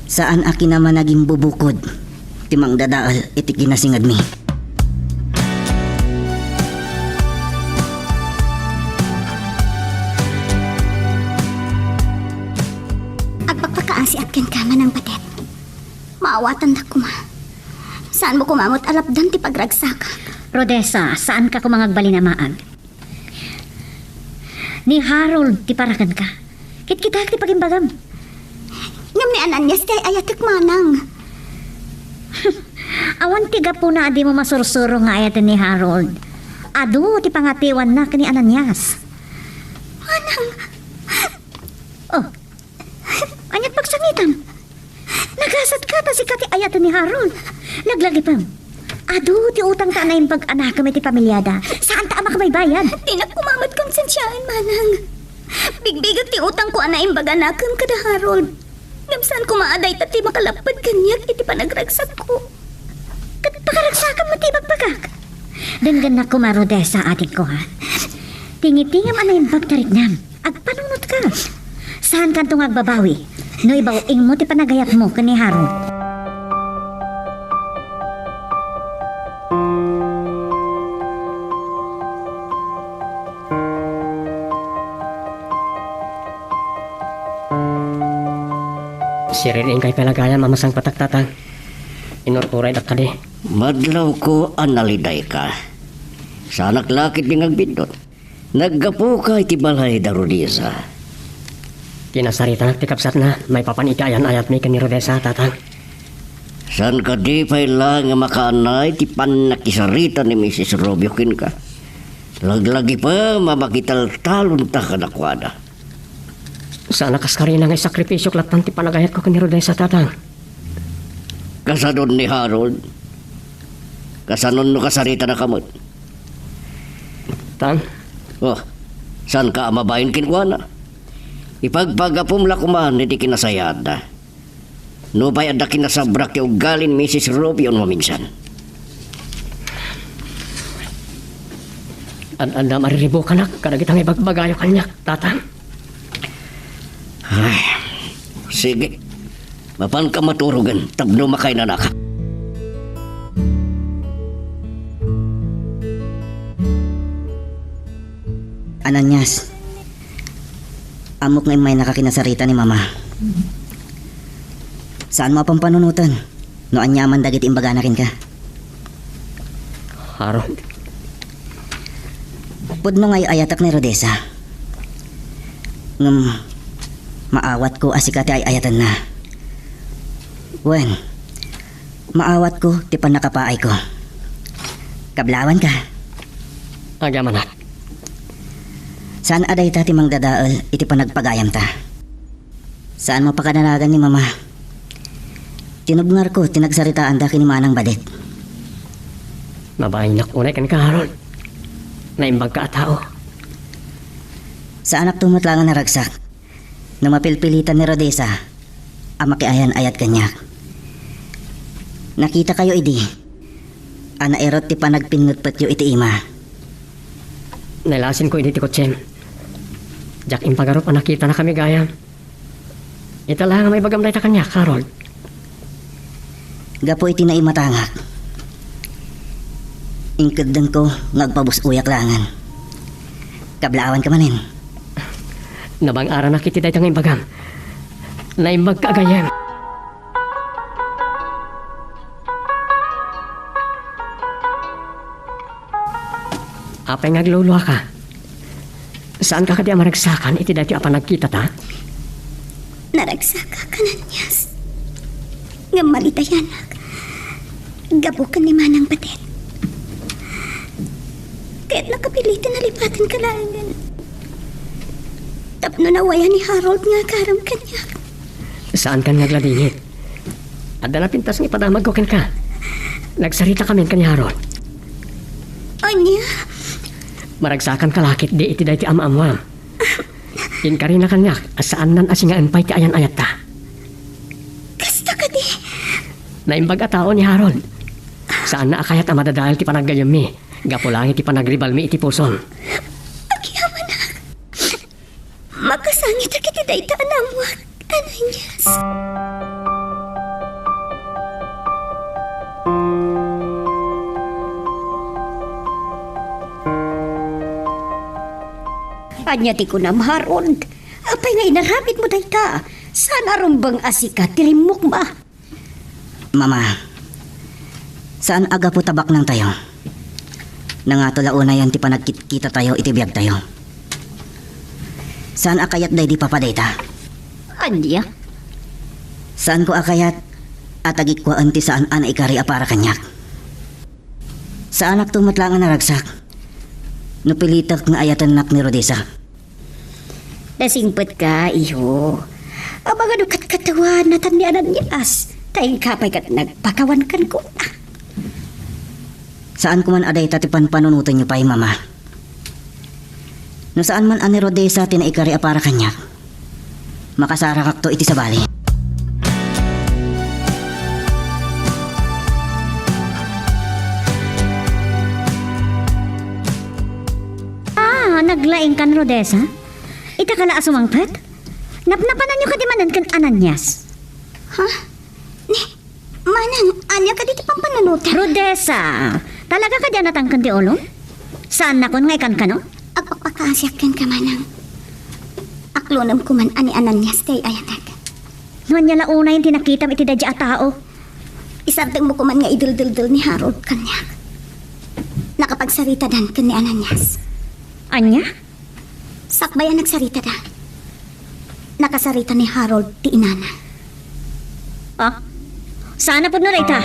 Saan a kinamanagimbubukod ti mangdadael iti kinasingedmi. Agpakpakaasiak kenka, Manang Batet. Maawatandak koma. Saanmo koma met a lapdan ti pagragsakak. Rodessa, saanka koma nga agbalin a maag. Ni Harold ti para kenka. Kitkitaek ti pagimbagam. Ngem ni Ananias ti ay-ayatek, Manang. Awan ti gapuna a dimo masursuro nga ayaten ni Harold. Adu ti pangatiwanna ken ni Ananias. Manang! Oh, aniat pagsangitam? Nagasatka ta sika ti ayaten ni Harold. Laglagipem. Adu ti utangta a naimbag a nakem iti pamiliada. Saanta a makabaybayad. Dinak koma met konsensiaen, Manang. Bigbigek ti utangko a naimbag a nakem kada Harold. Ngem saan koma a dayta ti makalapped kaniak iti panagragsakko. Ket pakaragsakam met ti ibagbagak. Denggennak koma, Rodessa, adingko, ha? Tingitingam a naimbag ti riknam. Agpanunotka. Saankanto nga agbabawi no ibaw-ingmo ti panagayatmo ken ni Harold. Siririingkay pay la gayam a masangpetak, Tatang. Inururaydak kadi. Madlawko a nalidayka. Saanak la ketdi nga agbiddut. Naggapuka iti balay da Rodessa. Kinasaritanak ti kabsatna maipapan iti ayan-ayatmi ken ni Rodessa, Tatang. Saan kadi pay la nga makaanay ti pannakisarita ni Misis Rubio kenka? Laglagipem a makitaltalonta kadakuada. Saan a kaskarina nga isakripisiok latta ti panagayatko ken ni Rodessa, Tatang. Kasanon ni Harold? Kasanon no kasaritanaka met? Tang? Oh, saanka a mabain kenkuana? Ipagpagapom la koman iti kinasayaatda. Nupay adda kinasabrak ti ugalin Misis Rubio no maminsan. Ad-adda mariribukanak kadagita nga ibagbagayo kaniak, Tatang. Ay, sige. Mapanka maturogen tapno makainanaka. Ananias, ammok nga immaynaka kinasarita ni Mama. Saanmo a pampanunoten no aniaman dagiti imbagana kenka. Harold. Pudno nga ay-ayatek ni Rodessa. Ngem maawatko a sika ti ay-ayatenna. Wen, maawatko ti pannakapaayko. Kablawanka. Agyamanak. Saan a dayta ti mangdadael iti panagpagayamta. Saanmo a pakadanagan ni Mama. Tinubngarko ti nagsaritaanda ken ni Manang Badet. Mabainak unay kenka, Harold. Naimbagka a tao. Saanakto met laeng a naragsak no mapilpilitan ni Rodessa a makiayan-ayat kaniak. Nakitakayo idi a nairut ti panagpinnutpetyo iti ima. Nailasinko idi ti kotsem. Diak impagarup a nakitanakami gayam. Ita laeng a maibagam dayta kaniak, Harold. Gapu iti naimatangak, inkeddengko nga agpabus-oyak laengen. Kablawanka manen. Nabang-aranak iti dayta nga imbagam. Naimbagka a gayyem. Apay nga agluluaka? Saanka kadi a maragsakan iti daytoy a panagkitata? Naragsakak, Ananias. Ngem malitayanak gapu ken ni Manang Badet. Ket nakapiliten a lipatenka laengen tapno nawayan ni Harold nga agaram kaniak. Saankan nga agladingit. Adda napintas nga ipadamagko kenka. Nagsaritakamin ken ni Harold. Ania? Maragsakanka la ketdi iti daytoy a maammoam. Inkarina kaniak a saannan a singaen pay ti ayan-ayatta. Kasta kadi? Naimbag a tao ni Harold. Saanna a kayat a madadael ti panaggayyemmi gapu laeng iti panagribalmi iti pusom. Agyamanak. Makasangitak iti dayta a naammoak, Ananias. Ania ti kunam, Harold? Apay nga inaramidmo dayta? Saan a rumbeng a sika ti rimmukma? Mama, saan a gapu ta baknangtayo. Nangato la unayen ti panagkitkitatayo iti biagtayo. Saan a kayat daydi papa dayta. Ania? Saanko a kayat a tagikkuaen ti saan a naikari a para kaniak. Saanakto met laeng a naragsak no pilitek nga ayatennak ni Rodessa. Nasingpetka, iho. Amangan no katkatawan natan ni Ananias, ta inka pay ket nagpakawan kenkuana. Saanko man a dayta ti panpanunotenyo pay, Mama. No saan man a ni Rodessa ti naikari a para kaniak, makasarakakto iti sabali. Ah, naglaingkan, Rodessa? Ita ka la a sumangpet? Napnapananyo kadi manen ken Ananias? Ha? Ni, Manang, ania kadi ti pampanunotan? Rodessa, talaga kadi a natangken ti ulom? Saannakon nga ikankano? Agpakpakaasiak kenka, Manang. Aklonem koman a ni Ananias ti ay-ayatek. No ania la unayen ti nakitam iti daydi a tao? Isardengmo koman nga ideldeldel ni Harold kaniak. Nakapagsaritadan ken ni Ananias. Ania? Sakbay a nagsaritada, nakasarita ni Harold ti inana. Ah? Saan a pudno dayta?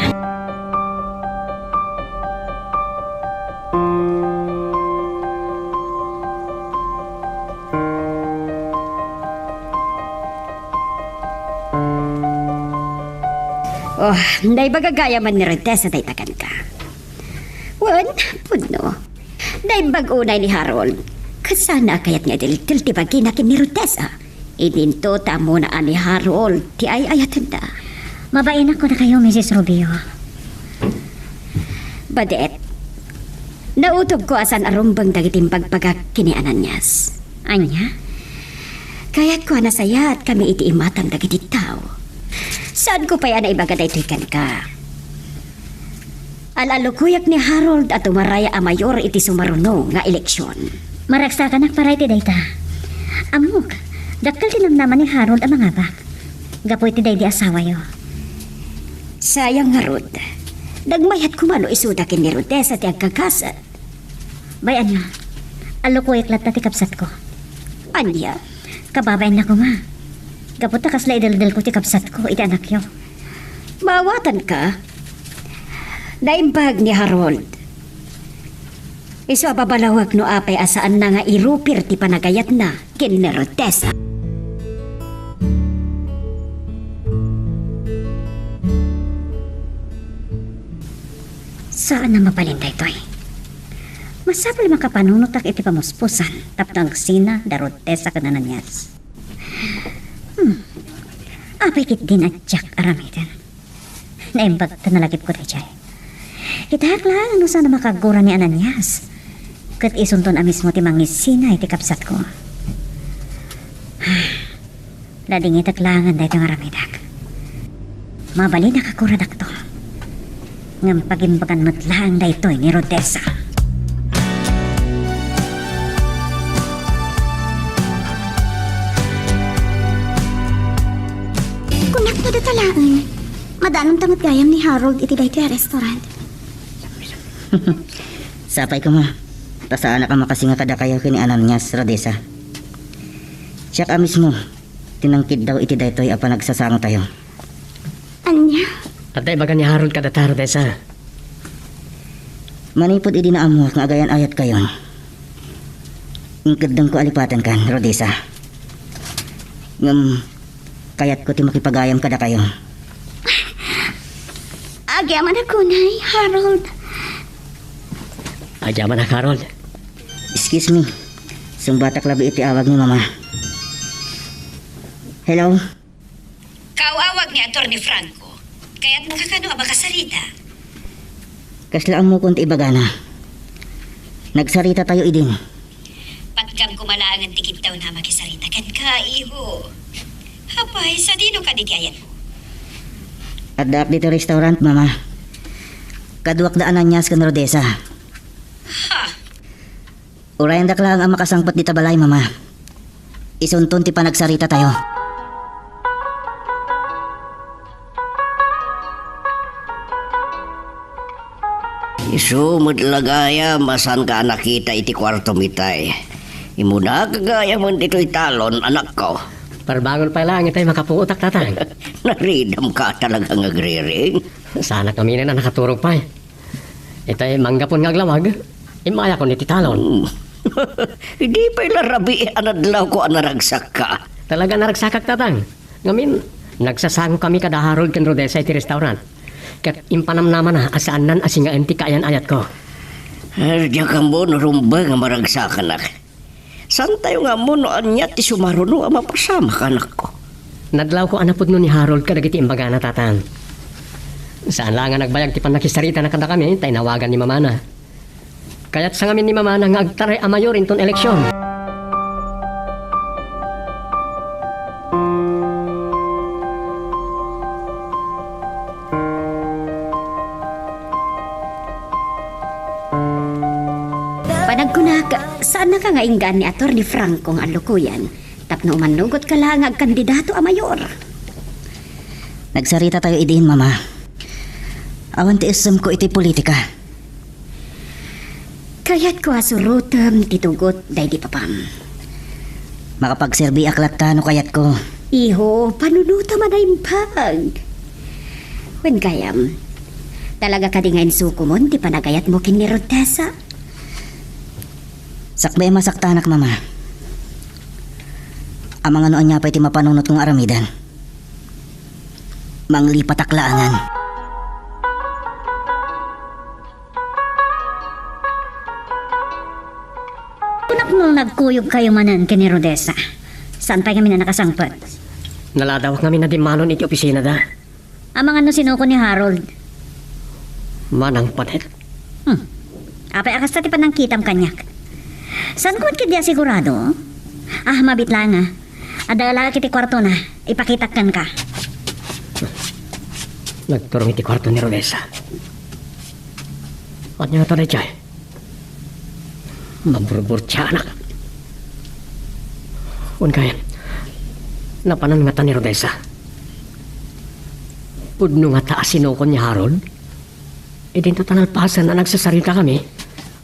Oh, naimbag a gayamen ni Rodessa dayta kenka. Wen, pudno. Naimbag unay ni Harold. Ket saan a kayat nga idiltel ti bagina ken ni Rodessa. Idinto ta ammona a ni Harold ti ay-ayatenna. Mabainak kadakayo, Misis Rubio. Badet, nautogko a saan a rumbeng dagiti imbagbagak ken ni Ananias. Ania? Kayatko a nasayaat kami iti imatang dagiti tao. Saanko pay a naibaga daytoy kenka. Al-alukoyak ni Harold a tumaray a mayor iti sumaruno nga eleksyon. Maragsakanak para iti dayta. Ammok, dakkel ti namnama ni Harold a mangabak gapu iti daydi asawayo. Sayang ngarud, nagmayat koma no isuda ken ni Rodessa ti agkakasat. Bay, ania, alukoyak latta ti kabsatko. Ania? Kababainna koma. Gapu ta kasla ideldelko ti kabsatko iti anakyo. Maawatanka? Naimbag ni Harold. Isu a babalawek no apay a saanna nga irupir ti panagayatna ken ni Rodessa. Saan a mabalin daytoy. Masapul a makapanunotak iti pamuspusan tapno agsina da Rodessa ken Ananias. Hmm. Apay ketdin a diak aramiden. Naimbag ta nalagipko daydiay. Kitak laeng no saan a makagura ni Ananias. Ket isunton a mismo ti mangisina iti kabsatko. Nadingitek laengen daytoy nga aramidek. Mabalin a kakuradakto. Ngem pagimbagan met laeng daytoy ni Rodessa. Kunak no dita laeng. Madanonta met gayam ni Harold iti daytoy a restaurant. Sapay koma, ta saanak a makasinga kadakayo ken ni Ananias, Rodessa. Siak a mismo ti nangkiddaw iti daytoy a panagsasangotayo. Ania? Adda ibaga ni Harold kadata, Rodessa. Manipud idi naammoak nga agayan-ayatkayon, inkeddengko a lipatenkan, Rodessa. Ngem kayatko ti makipagayam kadakayo. Agyamanak unay, Harold. Agyamanak, Harold. Excuse me. Sungbatak labi iti awag ni Mama. Hello? Kaawawag ni Attorney Franco. Kayatnaka kano a makasarita? Kasla ammokon ti ibagana. Nagsaritatayo idin. Patgam koma laengen ti kiddawna a makisarita kenka, iho. Apay, sadino kadi ti ayanmo? Addaak ditoy restaurant, Mama. Kaduak da Ananias ken Rodessa. Ha? Urayendak laeng a makasangpet dita balay, Mama. Isunton ti panagsaritatayo. Isu met la gayam a saanka a nakita iti kuartom itay. Immunak gayam ditoy talon, anakko. Parbangon pay laeng itay makapuotak, Tatang. Naridamka talaga nga agriring. Saanak ngaminen a nakaturog pay. Itay manggapon nga aglawag, immayakon iti talon. Hmm. Idi pay la rabii a nadlawko a naragsakka. Talaga naragsakak, Tatang. Ngamin, nagsasangokami kada Harold ken Rodessa iti restaurant. Ket impanamnamana a saannan a singaen ti kaayan-ayatko. Diak ammo no rumbeng a maragsakanak. Saantayo nga ammo no ania ti sumaruno a mapasamak, anakko. Nadlawko a napudno ni Harold kadagiti imbagana, Tatang. Saan la nga nagbayag ti pannakisaritana kadakami, ta inawagan ni Mamana. Kayatsa ngamin ni Mamana nga agtaray a mayor inton eleksion. Panagkunak, saannaka nga inggaan ni Attorney Franco nga allukoyan tapno umannugotka la nga agkandidato a mayor? Nagsaritatayo idin, Mama. Awan ti issemko iti politika. Kayatko a surotem ti tugot daydi papam. Makapagserbiak latta no kayatko. Iho, panunotem a naimbag. Wen gayam, talaga kadi nga insukomon ti panagayatmo ken ni Rodessa? Sakbay a masaktanak, Mama. Amangan no ania pay ti mapanunotko nga aramiden. Manglipatak laengen. Kunak no nagkuyogkayo manen ken ni Rodessa. Saan pay ngamin a nakasangpet? Naladawak ngamin a dimmanon iti opisinada. Amangan no sinuko ni Harold. Manang panet. Hmm. Apay a kasta ti panangkitam kaniak? Saanko met ketdi a sigurado? Ah, mabiit laeng a. Adda laeng iti kuartona. Ipakitak kenka. Nagturong iti kuarto ni Rodessa. Ania ngata daytoy? Maburburtianak. Wen kay, napanan ngata ni Rodessa? Pudno ngata a sinukon ni Harold? Idinto ta nalpasen a nagsasarita kami.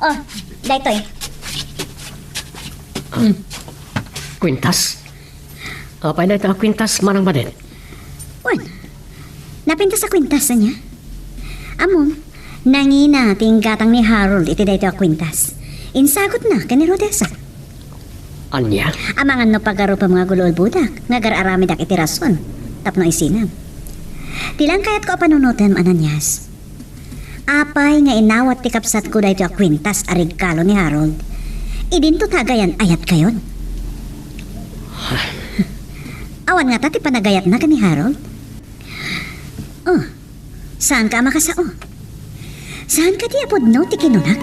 Oh, daytoy. Kwintas? Apay dayta a kwintas, Manang Badet? Wen, napintas a kwintas ania? Ammom, nangina ti inggatang ni Harold iti daytoy a kwintas. Insagutna ken ni Rodessa. Ania? Amangan no pagarupem nga agul-ulbodak nga agar-aramidak iti rason tapno isinam. Ti laeng kayatko a panunotem, Ananias. Apay nga inawat ti kabsatko daytoy a kwintas a regalo ni Harold? Idinto ta agayan-ayatkayon. Awan ngata ti panagayatna ken ni Harold? Oh, saanka a makasao? Saan kadi a pudno ti kinunak?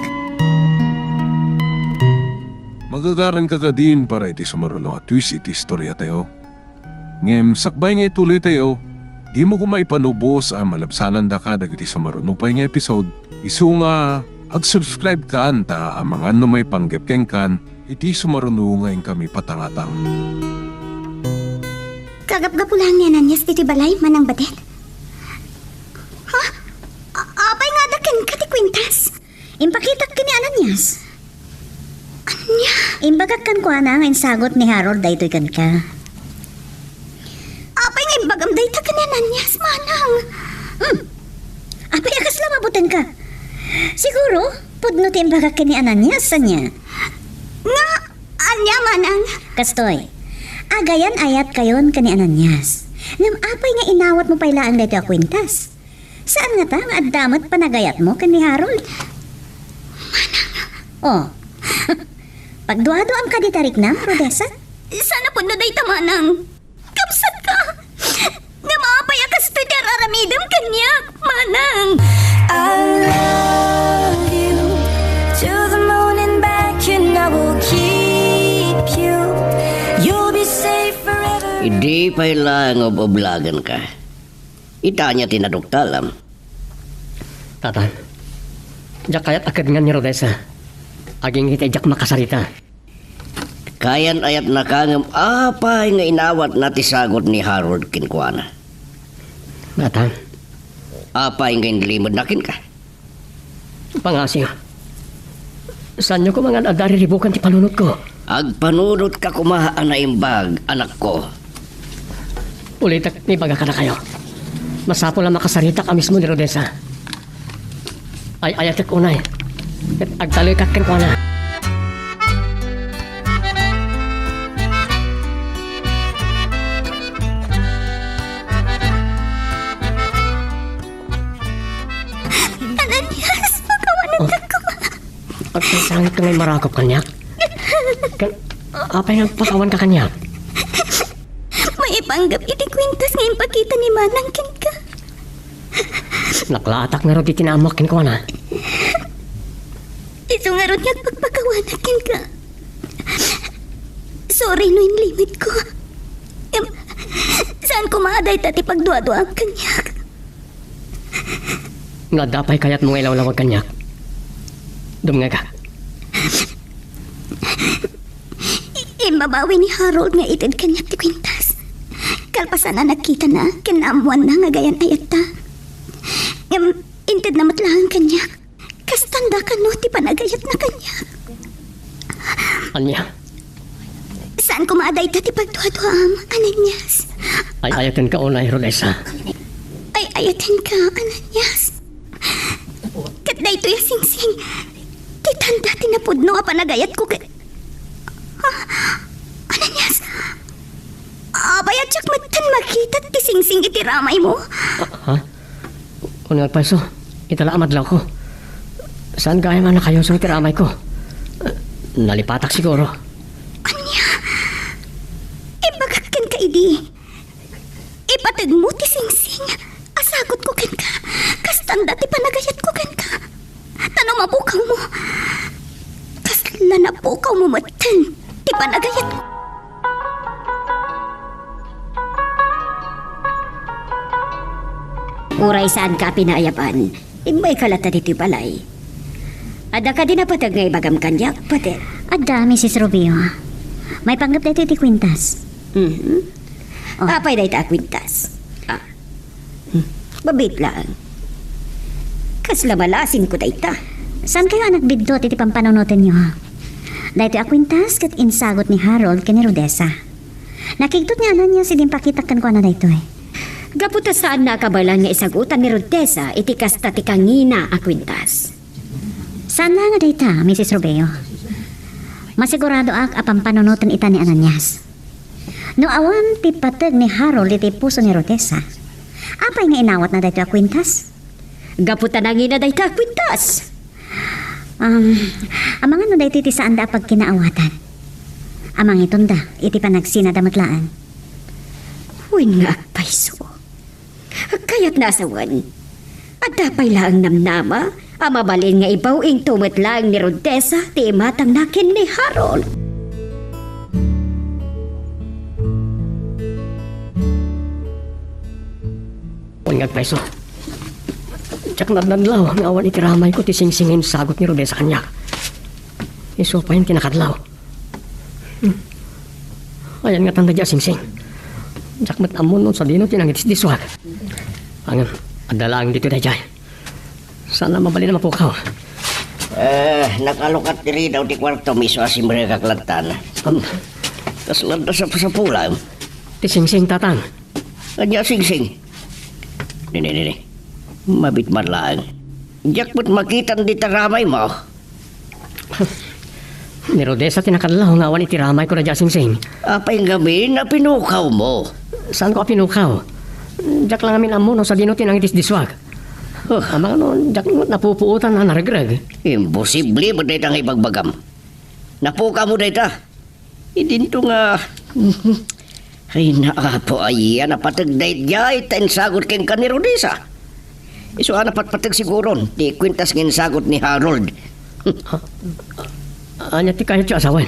Magagaranka kadin para iti sumaruno a twist iti istoriatayo. Ngem sakbay nga ituloytayo, dimo koma ipanubos a malabsanandaka dagiti sumaruno pay nga episode, isu nga ag-subscribe-kan ta amangan no maipanggep kenkan iti sumaruno nga inkami patangatang. Kagapgapu laeng ni Ananias ditoy balay, Manang Badet? Ha? A-, apay nga adda kenka ti kwintas? Impakitak ken ni Ananias. Ania? Imbagak kenkuana nga insagut ni Harold daytoy kenka. Apay nga imbagam dayta ken ni Ananias, Manang? Hmm. Apay a kasla mabutenka? Siguro, pudno ti imbagak ken ni Ananias, ania? Nga, ania, Manang? Kastoy, agayan-ayatkayon ken ni Ananias. Ngem apay nga inawatmo pay laeng daytoy a kwintas? Saan ngata nga adda met panagayatmo ken ni Harold? Manang. Oh. Pagduaduaam kadi tariknam, Rodessa? Saan a pudno dayta, Manang. Kabsatka. Ngem apay a kastoy ti ar-aramidem kaniak, Manang? I love you to the moon and back, and I will keep you. You'll be safe forever. Idi pay laeng ub-ublagenka. Ita ania ti naduktalam? Tata, diak kayat a kedngan ni Rodessa. Agingga iti diak makasarita. Kayan-ayatnaka ngem apay nga inawatna ti sagut ni Harold kenkuana? Tata. Apay nga inlimedna kenka? Pangasiw. Saanyo koma nga adda riribukan ti panunotko? Agpanunotka koma a naimbag, anakko. Ulitek nga ibaga kadakayo. Masapul a makasaritak a mismo ni Rodessa. Ay-ayatek unay. Ket agtalekak kenkuana. Ananias, pakawanenka koma. Agsangsangit ka nga imarakop kaniak? Ken, apay nga agpakawanka kaniak? Maipanggep iti kwintas nga impakita ni Manang kenka. Naklaatak ngarud iti naammoak kenkuana. Isu ngarud nga agpakpakawanak kenka. Sorry no inlimedko. Em, saan koma a dayta ti pagduaduaam kaniak? No adda pay kayatmo nga ilawlawag kaniak, dumngegak. Imbabawi ni Harold nga ited kaniak ti kwintas. Kalpasan a nakitana ken naammoanna nga agayan-ayatta. Ngem intedna met laeng kaniak. Kasta kano ti panagayatna kaniak. Ania? Saan koma a dayta ti pagduaduaam, Ananias. Ay-ayatenka unay, Rodessa. Ay-ayatenka, Ananias. Ket daytoy a singsing, ti tanda ti napudno a panagayatko ket, ah, Ananias, apay a diak metten makita ti singsing iti ramaymo? Ha? Wen nga agpayso, ita la a madlawko. Saan gayam a nakayusor ti ramayko? Nalipatak siguro. Ania? Imbagak kenka idi. Ipategmo ti singsing a sagutko kenka. Kasta kano ti panagayatko kenka. Ta no mapukawmo, kasla napukawmo metten ti panagayatko. Uray saanka a pinaayaban, immayka latta ditoy balay. Adda kadi napateg nga ibagam kaniak, Badet? Adda, Misis Rubio. Maipanggep daytoy iti kwintas. Mhm. Oh. Apay dayta a kwintas? Ah. Hmm. Mabiit laeng. Kasla malasingko dayta. Saankayo a nagbiddut iti pampanunotenyo? Daytoy a kwintas ket insagut ni Harold ken ni Rodessa. Nakigtot ni Ananias idi impakitak kenkuana daytoy. Gapu ta saanna a kabaelan nga isagutan ni Rodessa iti kasta ti kangina a kwintas. Saan laeng a dayta, Misis Rubeo. Masiguradoak a pampanunoten ita ni Ananias. No awan ti pateg ni Harold iti puso ni Rodessa, apay nga inawatna daytoy a kwintas? Gapu ta nangina dayta a kwintas. Um, amangan no daytoy ti saanda a pagkinaawatan. Amangitonda iti panagsinada met laeng. Wen nga agpayso. Kayatna a sawen, adda pay laeng namnama a mabalin nga ibaw-ingto met laeng ni Rodessa ti imatangna ken ni Harold. Wen nga agpayso. Diak nadnadlaw nga awan iti ramayko ti singsing nga insagut ni Rodessa kaniak. Isu pay ti nakadlaw. Hmm. Ayan nga tanda di a singsing. Diak met ammo no sadino ti nangitisdiswag. Ngem, adda laeng ditoy daydiay. Saan a mabalin a mapukaw. Eh, nakalukat diri daw ti kuartom isu a simrekak lattan. Am, kasla adda sapusapulam. Ti singsing, Tatang. Ania a singsing? Nini, nini. Mabit man laeng. Diak met makitan dita ramaymo. Ni Rodessa ti nakadlaw nga awan iti ramayko daydiay a singsing. Apay ngamin a pinukawmo? Saanko a pinukaw? Diak la ngamin ammo no sadino ti nangitisdiswag. Huh. Amangan no diak met napupuotan a naregreg. Imposible met dayta nga ibagbagam. Napukawmo dayta? Idinto nga, ay, naapo, aya, napateg daydiay ta insagut kenka ni Rodessa. Isu a napatpateg siguron ti kwintas nga insagut ni Harold. Ha? Ania ti kayatyo a sawen?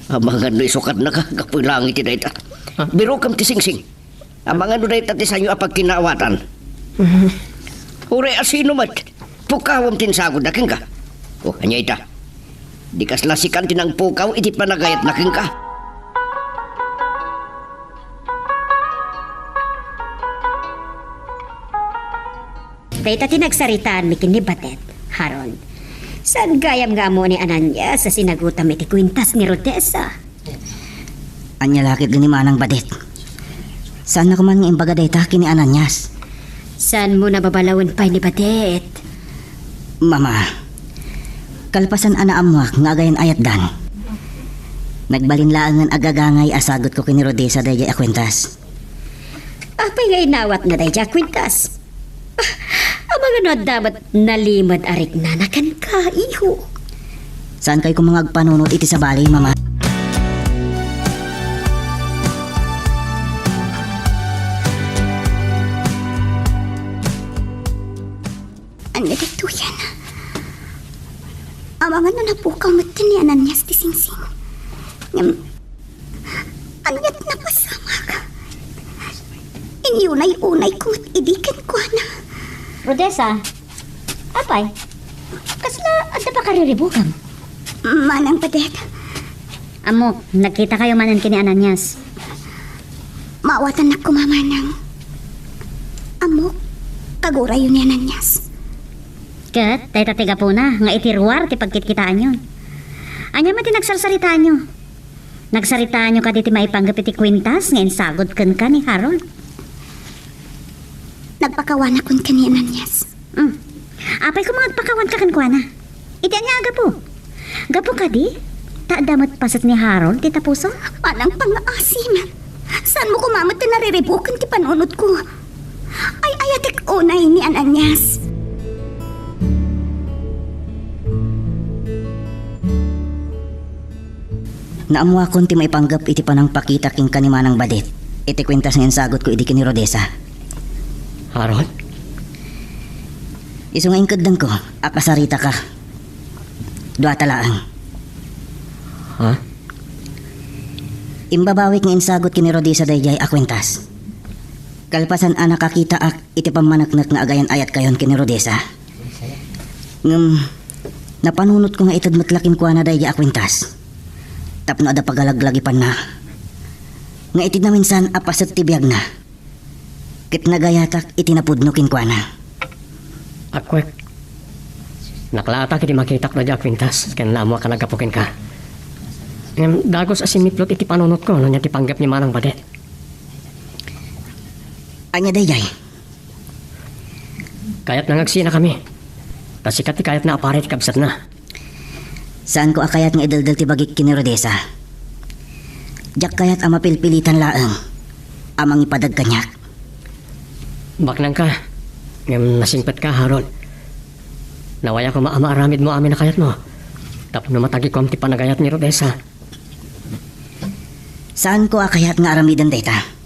Amangan no isukatnaka gapu langit ti dayta. Ha? Birokam ti singsing. Amangan no dayta ti saanyo a pagkinaawatan. Mhm. Uray a sino met, pukawam ti insagutna kenka. O, ania ita? Di kasla sikan ti nangpukaw iti panagayatna kenka. Dayta ti nagsaritaanmi ken ni Badet, Harold. Saan gayam nga ammo ni Ananias a sinagutam iti kwintas ni Rodessa? Ania la ketdi ni Manang Badet? Saanna koman nga imbaga dayta ken ni Ananias. Saanmo nababalawen pay ni Badet? Mama, kalpasan a naammoak nga agayan-ayatdan, nagbalin laengen agagangay a sagutko ken ni Rodessa daydiay a kwintas. Apay nga inawatna daydiay a kwintas? Ah, amangan no adda met nalimed a riknana kenka, iho. Saankayo koma nga agpanunot iti sabali, Mama. Ania daytoyen? Amangan no napukaw met ken ni Ananias ti singsing. Ngem, ania ti napasamak? Inyunay-unayko met idi kenkuana. Rodessa, apay, kasla adda pakariribukam? Manang Badet. Ammok, nagkitakayo manen ken ni Ananias. Maawatannak koma, Manang. Ammok, kagurayyo ni Ananias. Ket dayta ti gapuna nga iti ruar ti pagkitkitaanyo. Ania met ti nagsarsaritaanyo? Nagsaritaanyo kadi ti maipanggep iti kwintas nga insagut kenka ni Harold? Nagpakawanakon ken ni Ananias. Hmm. Apay koma nga agpakawanka kenkuana? Iti ania a gapu? Gapu kadi ta adda met paset ni Harold ti tapuso? Manang pangngaasim. Saanmo koma met ti nariribuken ti panunotko? Ay-ayatek unay ni Ananias. Naammoakon ti maipanggep iti panangpakita kenka ni Manang Badet iti kwintas nga insagutko idi ken ni Rodessa. Harold? Isu nga inkeddengko a kasaritaka. Duata laeng. Ha? Imbabawik nga insagut ken ni Rodessa daydiay a kwintas. Kalpasan a nakakitaak iti pammaneknek nga agayan-ayatkayon ken ni Rodessa, ngem napanunotko nga ited met la kenkuana daydi a kuentas tapno adda pagalaglagipanna nga iti naminsan a paset ti biagna ket nagayatak iti napudno kenkuana. Akwek, naklaatak iti makitak daydi a kuentas ken naammoak a naggapu kenka. Ngem dagus a simmiplot iti panunotko no ania ti panggep ni Manang Badet. Ania daydiay? Kayatna nga agsinakami. Ta sika ti kayatna a para iti kabsatna. Saanko a kayat nga ideldel ti bagik ken ni Rodessa. Diak kayat a mapilpilitan laeng a mangipadag kaniak. Baknangka, ngem nasingpetka, Harold. Nawaya koma a maaramidmo amin a kayatmo tapno matagikuam ti panagayat ni Rodessa. Saanko a kayat nga aramiden dayta.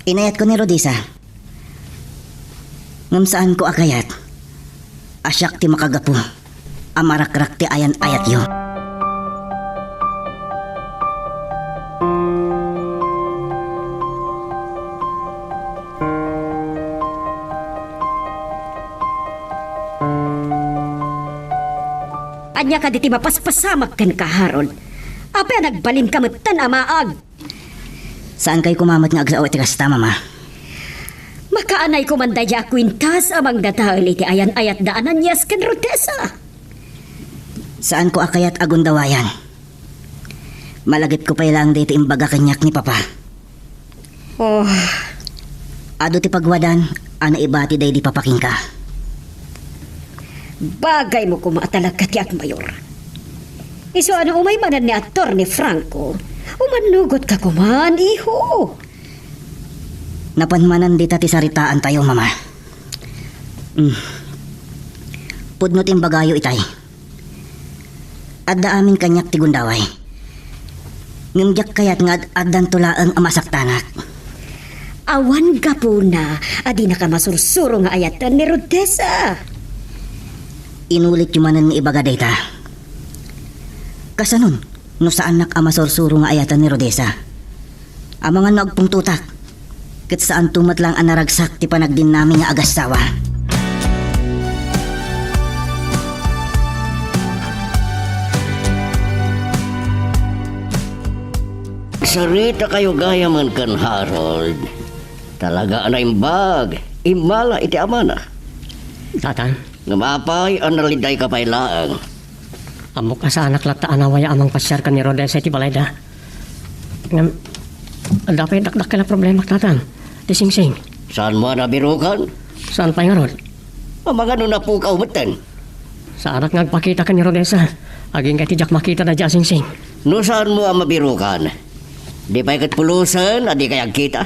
Inayatko ni Rodessa. Ngem saanko a kayat a siak ti makagapu a marakrak ti ayan-ayatyo. Ania kadi ti mapaspasamak kenka, Harold? Apay a nagbalinka metten a maag? Saankayo koma met nga agsao iti kasta, Mama. Makaanay koman daydi a kuentas a mangdadael iti ayan-ayat da Ananias ken Rodessa. Saanko a kayat a gundawayan. Malagipko pay laeng dayta imbaga kaniak ni Papa. Oh. Adu ti pagwadan a naibati daydi Papa kenka. Bagaymo koma a talaga ti agmayor. Isu a no umay manen ni Attorney Franco, umannugotka koman, iho. Napan manen dita ti saritaantayo, Mama. Mm. Pudno ti imbagayo itay. Adda amin kaniak ti gundaway. Ngem diak kayat nga ad-addanto laeng a masaktanak. Awan gapuna a dinaka masursuro nga ayaten ni Rodessa. Inulityo manen nga ibaga dayta. Kasanon no saannak a masursuro nga ayaten ni Rodessa? Amangan no agpungtotak, ket saanto met laeng a naragsak ti panagdinnami nga agassawa. Saritakayo gayamen ken Harold. Talaga a naimbag, immala iti amana. Tatang. Ngem apay a nalidayka pay laeng? Ammok a saanak latta a nawaya a mangpasiar ken ni Rodessa iti balayda. Ngem, adda pay dakdakkel a problemak, Tatang. Ti singsing. Saanmo a nabirukan? Saan pay ngarud? Amangan no napukaw metten. Saanak nga agpakita ken ni Rodessa. Agingga ti diak makita daydi a singsing. No saanmo a mabirukan, di pay ket pulosen a dikay agkita.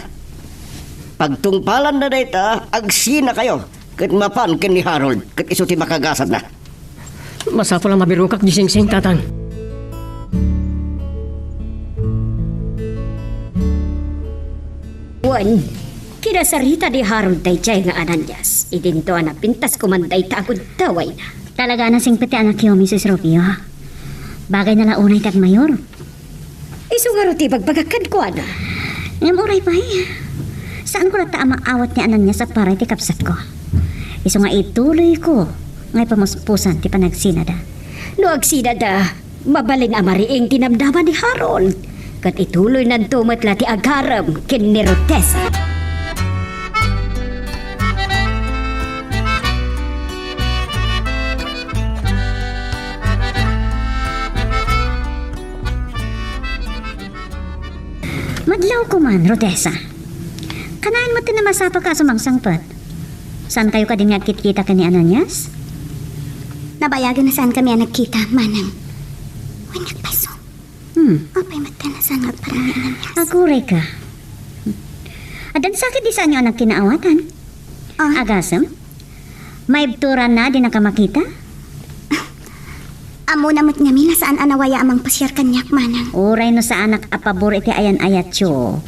Pagtungpalanna dayta, agsinakayo. Ket mapan ken ni Harold, ket isu ti makagasatna. Masapul a mabirukak di singsing, Tatang. Wen, kinasarita ni Harold daydiay nga Ananias, idinto a napintas koman dayta a gundawayna. Talaga a nasingpet ti anakyo, Misis Rubio. Bagayna la unay ti agmayor. Isu ngarud ti ibagbagak kenkuana. Ngem uray pay, saanko latta a maawat ni Ananias a para iti kabsatko. Isu nga ituloyko nga ipamuspusan ti panagsinada. No agsinada, mabalin a mariing ti namnama ni Harold. Ket ituloynanto met la ti agarem ken ni Rodessa. Madlaw koman, Rodessa. Kanayon met ti namasapulka a sumangsangpet. Saankayo kadin nga agkitkita ken ni Ananias? Nabayagen a saankami a nagkita, Manang. Wen, nagpaso. Hmm. Apay met ken a saan nga agparang ni Ananias? Aguray ka. Addan sakit di saanyo a nagkinaawatan? Ah. Agasem? Maibturanna a dinaka makita? Ammona met ngamin a saan a nawaya a mangpasiar kaniak, Manang. Uray no saanak a pabor iti ayan-ayatyo,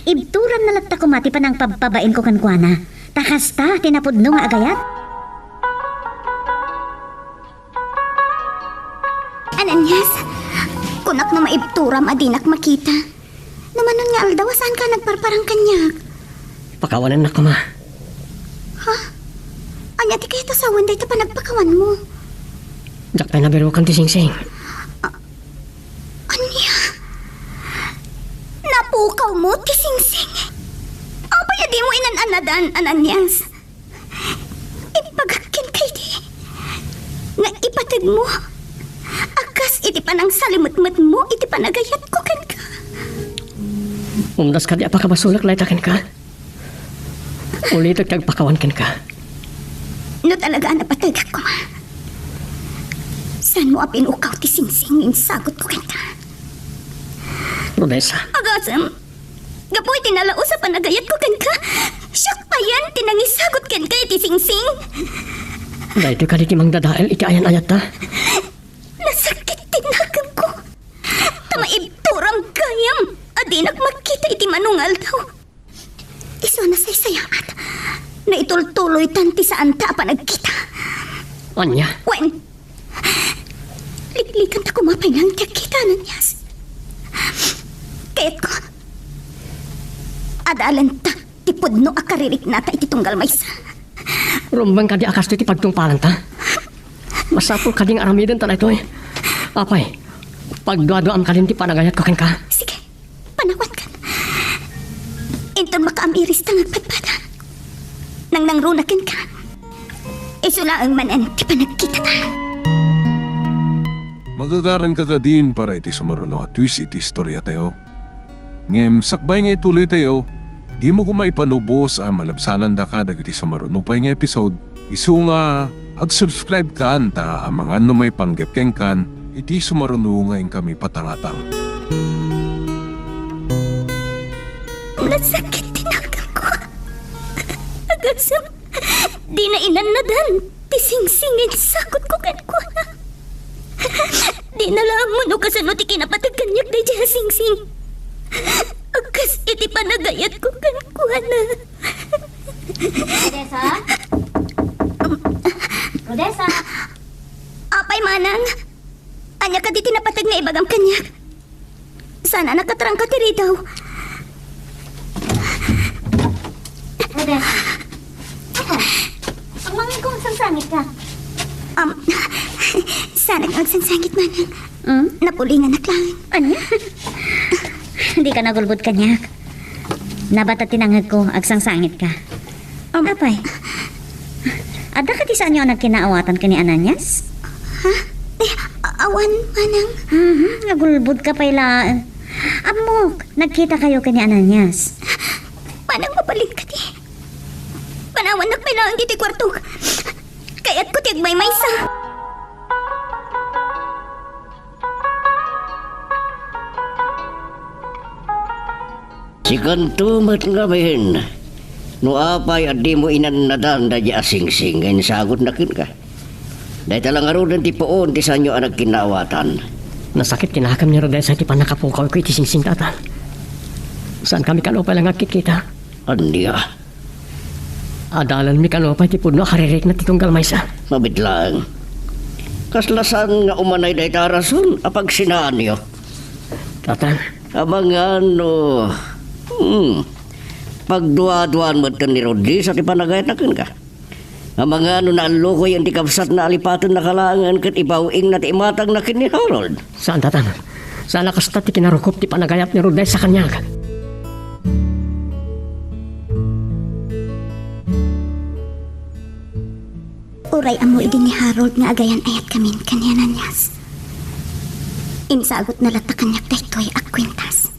ibturanna latta koma ti panangpabpabainko kenkuana. Ta kasta ti napudno nga agayat. Ananias, kunak no maibturam a dinak makita. No manon nga aldaw a saanka nagparparang kaniak. Pakawanennak koma. Ha? Ania ti kayat a sawen dayta panagpakawanmo? Diak pay nabirukan ti Singsing. Ania? Napukawmo ti Singsing? Apay a dimo inan-annadan, Ananias? Imbagak kenka idi nga ipategmo a kas iti panangsalimetmetmo iti panagayatko kenka. Umdas kadi a pakabasolak dayta kenka? Ulitek ti agpakawan kenka. No talaga a napategak koma, saanmo a pinukaw ti Singsing nga insagutko kenka? Rodessa. Agasem, gapu iti nalaus a panagayatko kenka, siak payen ti nangisagut kenka iti Singsing. Daytoy kadi ti mangdadael iti ayan-ayatta? Nasakit ti nakemko. Ta maibturam gayam a dinak makita iti mano nga aldaw. Isu a nasaysayaat, naitultuloytan ti saanta a panagkita. Ania? Wen, liklikanta koma pay laeng ti agkita, Ananias. Kayatko, adalenta ti pudno a kaririknata iti tunggal maysa. Rumbeng kadi a kastoy ti pagtungpalanta? Masapul kadi nga aramidenta daytoy? Apay, pagduaduaam kadin ti panagayatko kenka? Sige, panawankan. Inton makaam-iris ta nga agpadpada, nangnangruna kenka. Isu laeng manen ti panagkitata. Magagaranka kadin para iti sumaruno a twist iti istoriatayo. Ngem sakbay nga ituloytayo, dimo koma ipanubos a malabsanandaka dagiti sumaruno pay nga episode, isu nga ag-subscribe kan ta amangan no maipanggep kenkan iti sumaruno nga inkami patangatang. Nasakit ti nakemko. Agasem, dina inannadan ti Singsing nga insagutko kenkuana. Dina la ammo no kasano ti kinapateg kaniak daydiay a Singsing. Kas iti panagayatko kenkuana. Rodessa? Rodessa? Apay, Manang? Ania kadi ti napateg nga ibagam kaniak? Saan a nakatrangka ti ridaw. Rodessa. Aka, agmangan ko agsangsangit ka. Um, saan nga agsangsangit, Manang? Hmm? Napulinganak lang. Ania? Dika nagulbod kaniak. Nabata ti nangegko, agsangsangit ka. Um, Apay, adda kadi saanyo a nagkinaawatan ken ni Ananias? Ha? Eh, a-, awan, Manang. Mhm, nagulbod ka pay laeng. Ammok, nagkita kayo ken ni Ananias. Manang, mabalin kadi? Panawannak pay laeng ditoy kuartok. Kayatko ti agmaymaysa. Sikanto met ngamin, no apay a dimo inannadan daydiay a Singsing nga insagutna kenka. Dayta la ngaruden ti puon ti saanyo a nagkinaawatan. Nasakit ti nakemmi, Rodessa, iti pannakapukawko iti Singsing, Tata. Saankami kano pay la nga agkikita. Ania? Adalanmi kano pay ti pudno a karirikna ti tunggal maysa. Mabiit laeng. Kasla saan nga umanay dayta a rason a pagsinaanyo? Tata. Amangan no, hmm, pagduaduan metten ni Rodessa ti panagayatna kenka. Amangan no naallukoyen ti kabsatna a lipatennaka laengen ket ibaw-ingna ti imatangna ken ni Harold. Saan, Tata. Saan a kasta ti kinarukop ti panagayat ni Rodessa kaniak. Uray ammo idi ni Harold nga agayan-ayatkamin ken ni Ananias, insagutna latta kaniak daytoy a kuentas.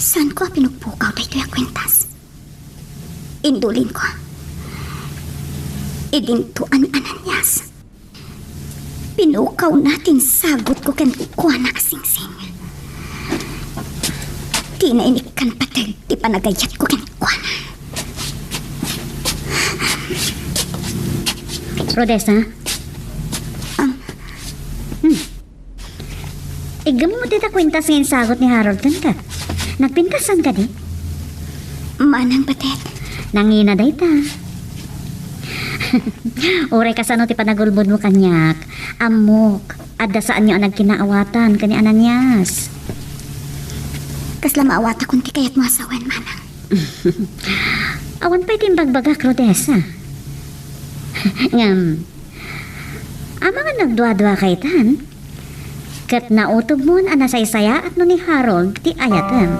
Saanko a pinukpukaw daytoy a kuentas. Indulinko, idinto a ni Ananias. Pinukawna ti insagutko kenkuana a Singsing. Dina inikkan pateg ti panagayatko kenkuana. Rodessa? Ah. Hmm. Iggammom dayta kuentas nga insagut ni Harold kenka. Nagpintasan kadi? Manang, Patet. Nangina dayta. Uray kasano ti panagulbodmo kaniak, ammok, adda saanyo a nagkinaawatan ken ni Ananias. Kasla maawatakon ti kayatmo a sawen, Manang. Awan pay ti imbagbagak, Rodessa. Ngem, amangan nagduadua kaytan, ket nautobmon a nasaysayaat no ni Harold ti ayatem.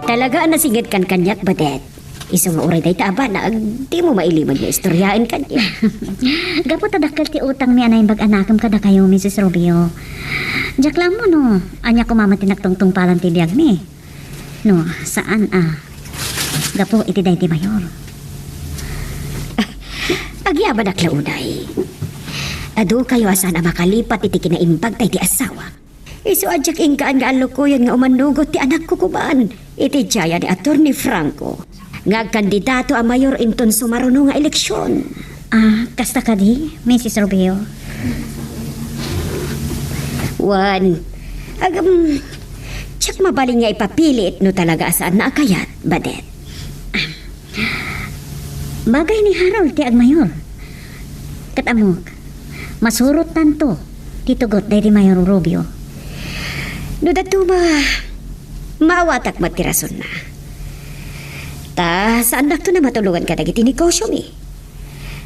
Talaga a nasingedkan kaniak, Badet. Isu nga uray dayta a banag, dimo mailimed nga istoryaen kaniak. Gapu ta dakkel ti utangmi a naimbag a nakem kadakayo, Misis Rubio. Diak la ammo no ania koma met ti nagtungtungpalan ti biagmi. No, saan a gapu iti daydi mayor. Agyamanak la unay. Adu kayo a saan a makalipat iti kinaimbag daydi asawa. Isu a diak inggaan nga allukoyen nga umanugot ti anakko kuman iti diayan ni Attorney Franco nga agkandidato a mayor inton sumaruno nga eleksion. Ah, kasta kadi, Misis Rubio? Wen, agam, diak mabalin nga ipapilit no talaga a saanna a kayat, Badet. Bagay ni Harold ti agmayor. Ket ammok, masurottanto ti tugot daydi Mayor Rubio. No dadduma, maawatak met ti rasonna. Ta saandakto a matulongan kadagiti negosiomi.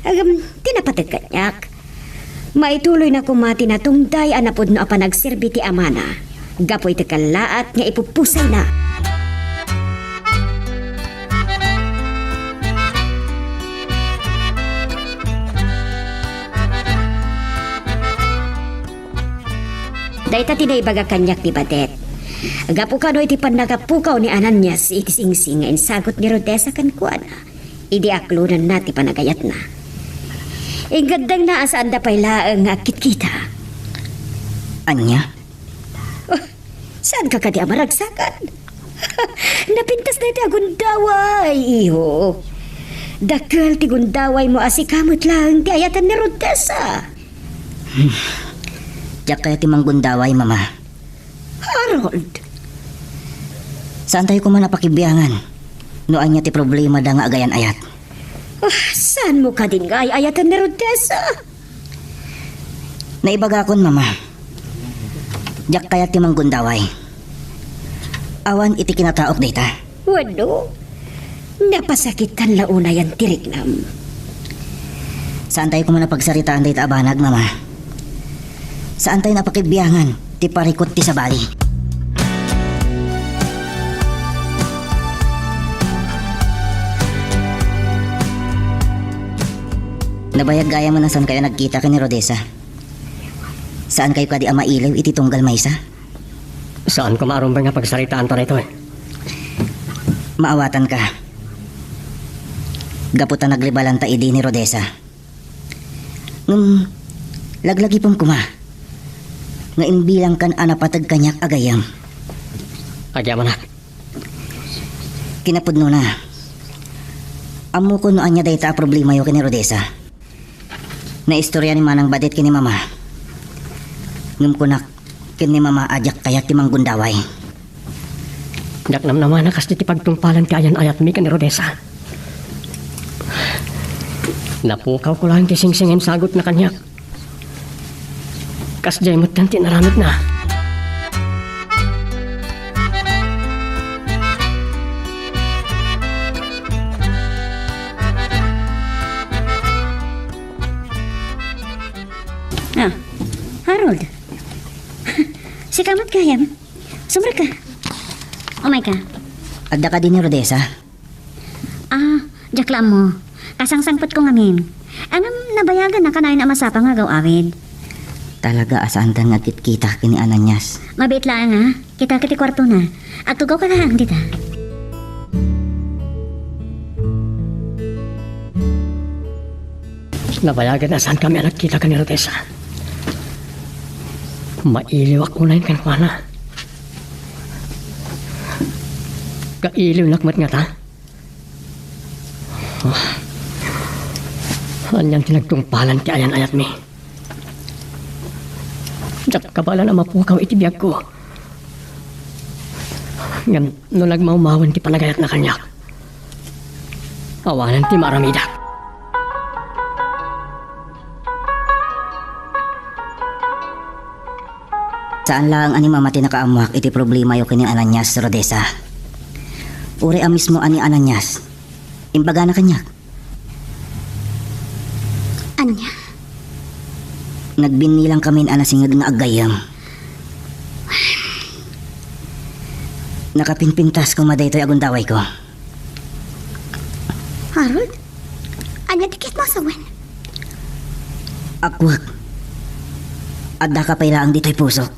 Agam, ti napateg kaniak, maituloyna koma ti natungday a napudno a panagserbi ti amana gapu iti kellaat nga ipupusayna. Dayta ti naibaga kaniak ni Badet. Gapu kano iti pannakapukaw ni Ananias iti singsing nga insagut ni Rodessa kenkuana idi aklonanna ti panagayatna. Ingaddengna a saanda pay laeng nga agkitkita. Ania? Oh, saanka kadi a maragsakan? Napintas daytoy a gundaway, iho. Dakkel ti gundawaymo a sika met laeng ti ayaten ni Rodessa. Hmm. Diak kayat ti manggundaway, Mama. Harold! Saantayo koma a pakibiangan no ania ti problemada nga agayan-ayat. Ah, saanmo kadin nga ay-ayaten ni Rodessa? Naibagakon, Mama. Diak kayat ti manggundaway. Awan iti kinataok dayta. Wenno, napasakitan la unayen ti riknam. Saantayo koma a pagsaritaan dayta a banag, Mama. Saantayo a pakibiangan ti parikut ti sabali. Nabayag gayam a saankayo a nagkita ken ni Rodessa. Saankayo kadi a mailiw iti tunggal maysa? Saanko maarumbeng a pagsaritaanta daytoy. Maawatanka. Gapu ta naglibalanta idi ni Rodessa. Ngem, laglagipem koma nga imbilangkan a napateg kaniak a gayyem. Agyamanak. Kinapudnona, ammokon no ania dayta a problemayo ken ni Rodessa. Naistorya ni Manang Badet ken ni Mama. Ngem kunak ken ni Mama a diak kayat ti manggundaway. Diak namnama a kasdi ti pagtungpalan ti ayan-ayatmi ken ni Rodessa. Napukawko laeng ti singsing nga insagutna kaniak. Kasdiay metten ti inaramidna. Ah, Harold. Sika met gayam. Sumrekka. Umayka. Adda kadi ni Rodessa? Ah, diak la ammo. Kasangsangpetko ngamin. Ngem nabayagan a kanayon a masapang nga agaw-awid. Talaga a saantan nga agkitkita ken ni Ananias. Mabiit laeng a. Kita iti kuartona. Agtugawka laeng dita. Nabayagan a saankami a nagkita ken ni Rodessa. Mailiwak unayen kenkuana. Kailiwnak met ngata? Ah. Anian ti nagtungpalan ti ayan-ayatmi? Diak kabaelan a mapukaw iti biagko. Ngem no nagmawmawen ti panagayatna kaniak, Awanen ti maaramidak. Saan laeng a ni Mama ti nakaammoak iti problemayo ken ni Ananias, Rodessa. Uray a mismo a ni Ananias, imbagana kaniak. Ania? Nagbinnilangkamin a nasinged nga aggayyem. Nakapinpintas koma daytoy a gundawayko. Harold? Ania ti kayatmo a sawen? Akuak. Addaka pay laeng ditoy pusok.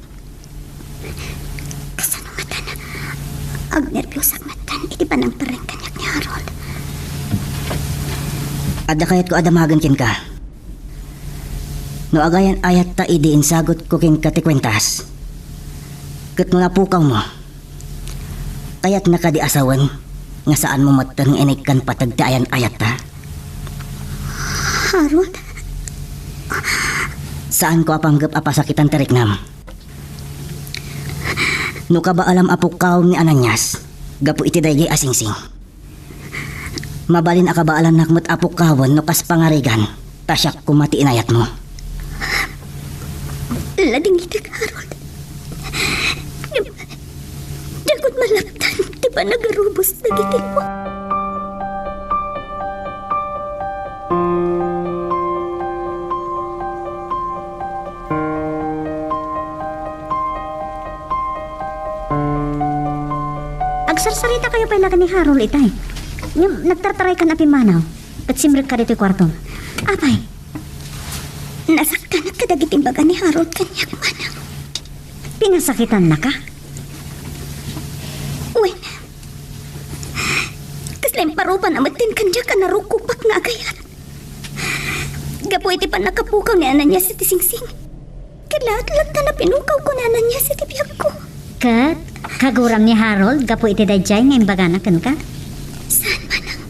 Kasano ngatan? Agnerbiosakon ngatan iti panangpareng kaniak ni Harold. Adda kayatko a damagen kenka. No agayan-ayatta idi insagutko kenka ti kuentas, ket no napukawmo, kayatna kadi a sawen nga saanmo metten nga inaykan pateg ti ayan-ayatta? Harold? Saanko a panggep a pasakitan ti riknam. No kabaalam a pukkawem ni Ananias gapu iti daydiay a singsing, mabalin a kabaalannak met a pukkawen no kas pangarigan ta siak koma ti inayatmo. Ladingitek, Harold. Ngem, diakon malaptan ti panagarubos dagiti Agsarsaritakayo pay laeng ni Harold itay. Ngem nagtartaraykan a pimmanaw, ket simrekka ditoy kuartom. Apay? Nasaktanak kadagiti imbaga ni Harold kaniak, manang. Pinasakitannaka? Wen, kasla imparupan a metten kaniak a narukopak nga agayat. Gapu iti pannakapukaw ni Ananias iti singsing. Ket laeng latta a pinukawko ni Ananias iti biagko. Ket kaguram ni Harold gapu iti daydiay nga imbagana kenka? Saan, manang.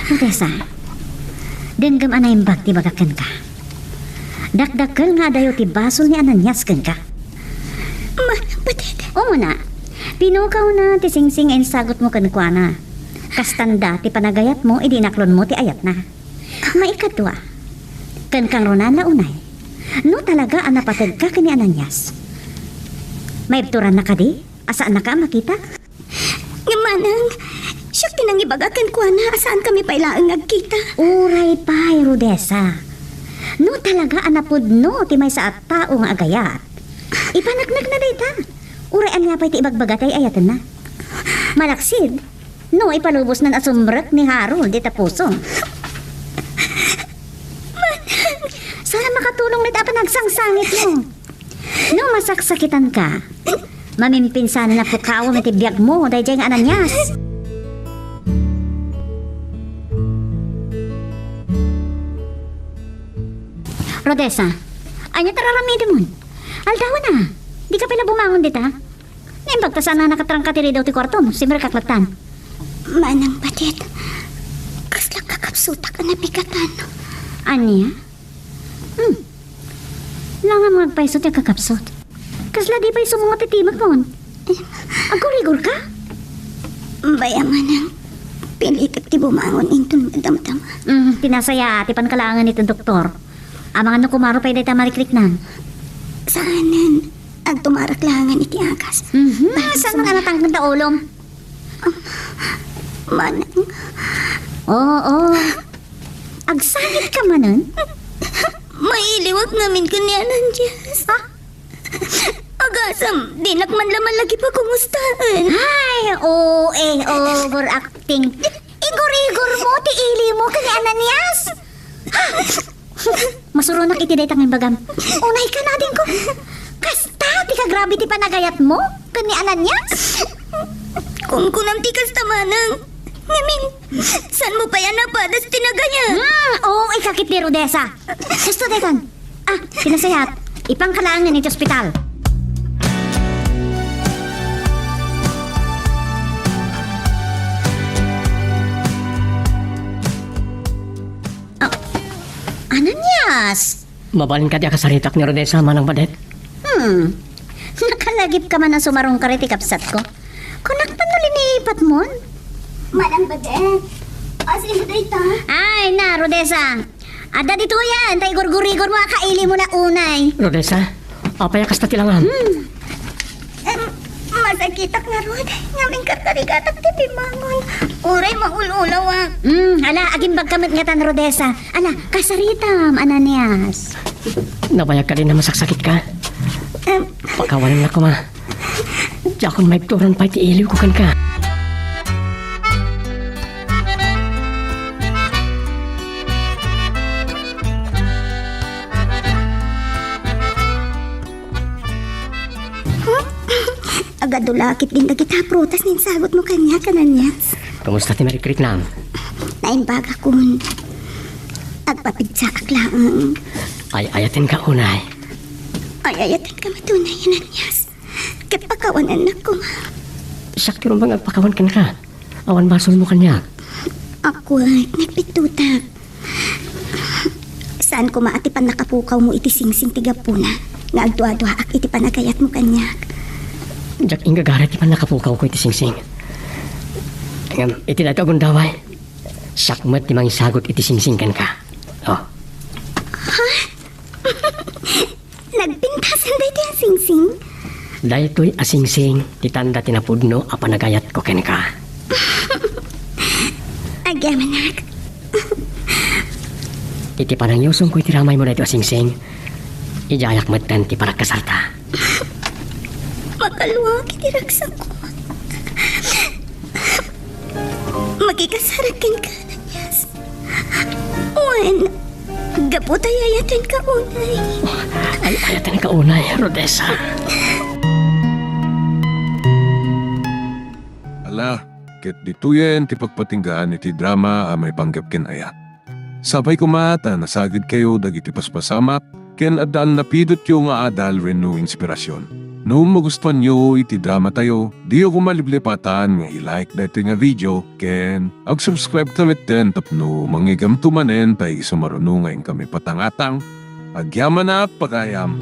Rodessa, denggem a naimbag ti ibagak kenka. Dakdakkel nga adayo ti basol ni Ananias kenka. Manang, Padet. Umuna, pinukawna ti singsing nga insagutmo kenkuana. Kastanda ti panagayatmo idi inaklonmo ti ayatna. Maikadua, ken kangrunana unay, no talaga a napategka ken ni Ananias, maibturanna kadi a saannaka a makita? Ngem manang, siak ti nangibaga kenkuana a saankami pay laeng nga agkita. Uray pay, Rodessa. No talaga a napudno ti maysa a tao nga agayat, ipaneknekna dayta. Uray ania pay ti ibagbaga ti ay-ayatenna. Malaksid, no ipalubosnan a sumrek ni Harold dita pusom. Saan a makatulong dayta a panagsangsangitmo? No masaksakitanka, mamimpinsanen a pukawem iti biagmo daydiay nga Ananias. Rodessa, ania ti ar-aramidemon? Aldawen a, dika pay la bumangon dita? Naimbag ta saan a nakatrangka ti ridew ti kuartom, simrekak lattan. Manang Padet, kasla kakabsutak a napigatan. Ania? Hmm. Langam nga agpayso ti agkakabsut. Kasla di pay sumungot ti timekmon. Agurigorka? Bay a, manang, pilitek ti bumangon inton madamdama. Hmm, ti nasayaat, ipanka laengen iti doktor. Amangan no kumaro pay dayta a marikriknam. Saanen. Agtumarak laengen iti agas. Mhm. Saan man a natangken ta ulom? Manang. Oo. Agsagitka manen? Mailiwak ngamin ken ni Ananias. Ha? Agasam, dinak man la malagi pakumustaen. Ay, O A, overacting. Igor-igor mo ti ili mo ken ni Ananias. Masuronak iti dayta nga imbagam. Unayka nadingko. Kasta ti kagrabe ti panagayatmo ken ni Ananias? Kunkunam ti kasta, manang. Ngamin, saanmo pay a napadas ti nagayat? Hmm, oo, ikakit ni Rodessa. Husto daytan. Ah, ti nasayaat, ipanka laengen iti ospital. Ah, Ananias! Mabalin kadi a kasaritak ni Rodessa, Manang Padet? Hmm. Nakalagipka man a sumarungkar iti kabsatko. Kunak man no liniipatmon? Manang Padet, Asino dayta? Ay, na, Rodessa. Adda ditoyen, ta igurgurigor mo a kaili mo la unay. Rodessa, apay a kasta ti langam? Hmm. Em, masakitak ngarud. Ngem inkarkarigatak ti pimmangon. Uray maul-ulawak. Hmm, ala, agimbagka met ngatan, Rodessa. Ala, kasaritam, Ananias. Nabayag kadin a masaksakitka? Em. Pakawanennak koma. Diakon maibturan pay ti iliwko kenka. Agadu la ketdin dagita a prutas nga insagutmo kaniak, Ananias. Kumusta ti marikritnam? Naimbagakon. Agpapigsaak laeng. Ay-ayatenka unay. Ay-ayatenka met unay, Ananias. Ket pakawanennak koma. Siak ti rumbeng agpakawan kenka. Awan basolmo kaniak. Akwet, nagpittotak. Saan koma a ti pannakapukawmo iti singsing ti gapuna nga agduaduaak iti panagayatmo kaniak. Diak inggagaray ti pannakapukawko iti singsing. Ngem iti daytoy a gundaway, siak met ti mangisagut iti singsing kenka. Oh. Ha? Nagpintasan daytoy a singsing? Daytoy a singsing ti tanda ti napudno a panagayatko kenka. Agyamanak. Iti panangiyusongko iti ramaymo daytoy a singsing, idiayak metten ti panagkasarta. Makaluak iti ragsakko. Makikasarak kenka, Ananias. Wen, gapu ta ay-ayatenka unay. Ay-ayatenka unay, Rodessa. Ala, ket ditoyen ti pagpatinggaan iti drama a maipanggep ken ayat. Sapay koma ta nasagidkayo dagiti paspasamak ken adda a napidotyo nga adal wenno inspirasyon. No magustuanyo iti dramatayo, diyo koma liplipatan nga i-like daytoy nga video ken ag-subscribe ta metten tapno mangigamto manen ta isu maruno nga inkami patangatang. Agyamanak pagayam.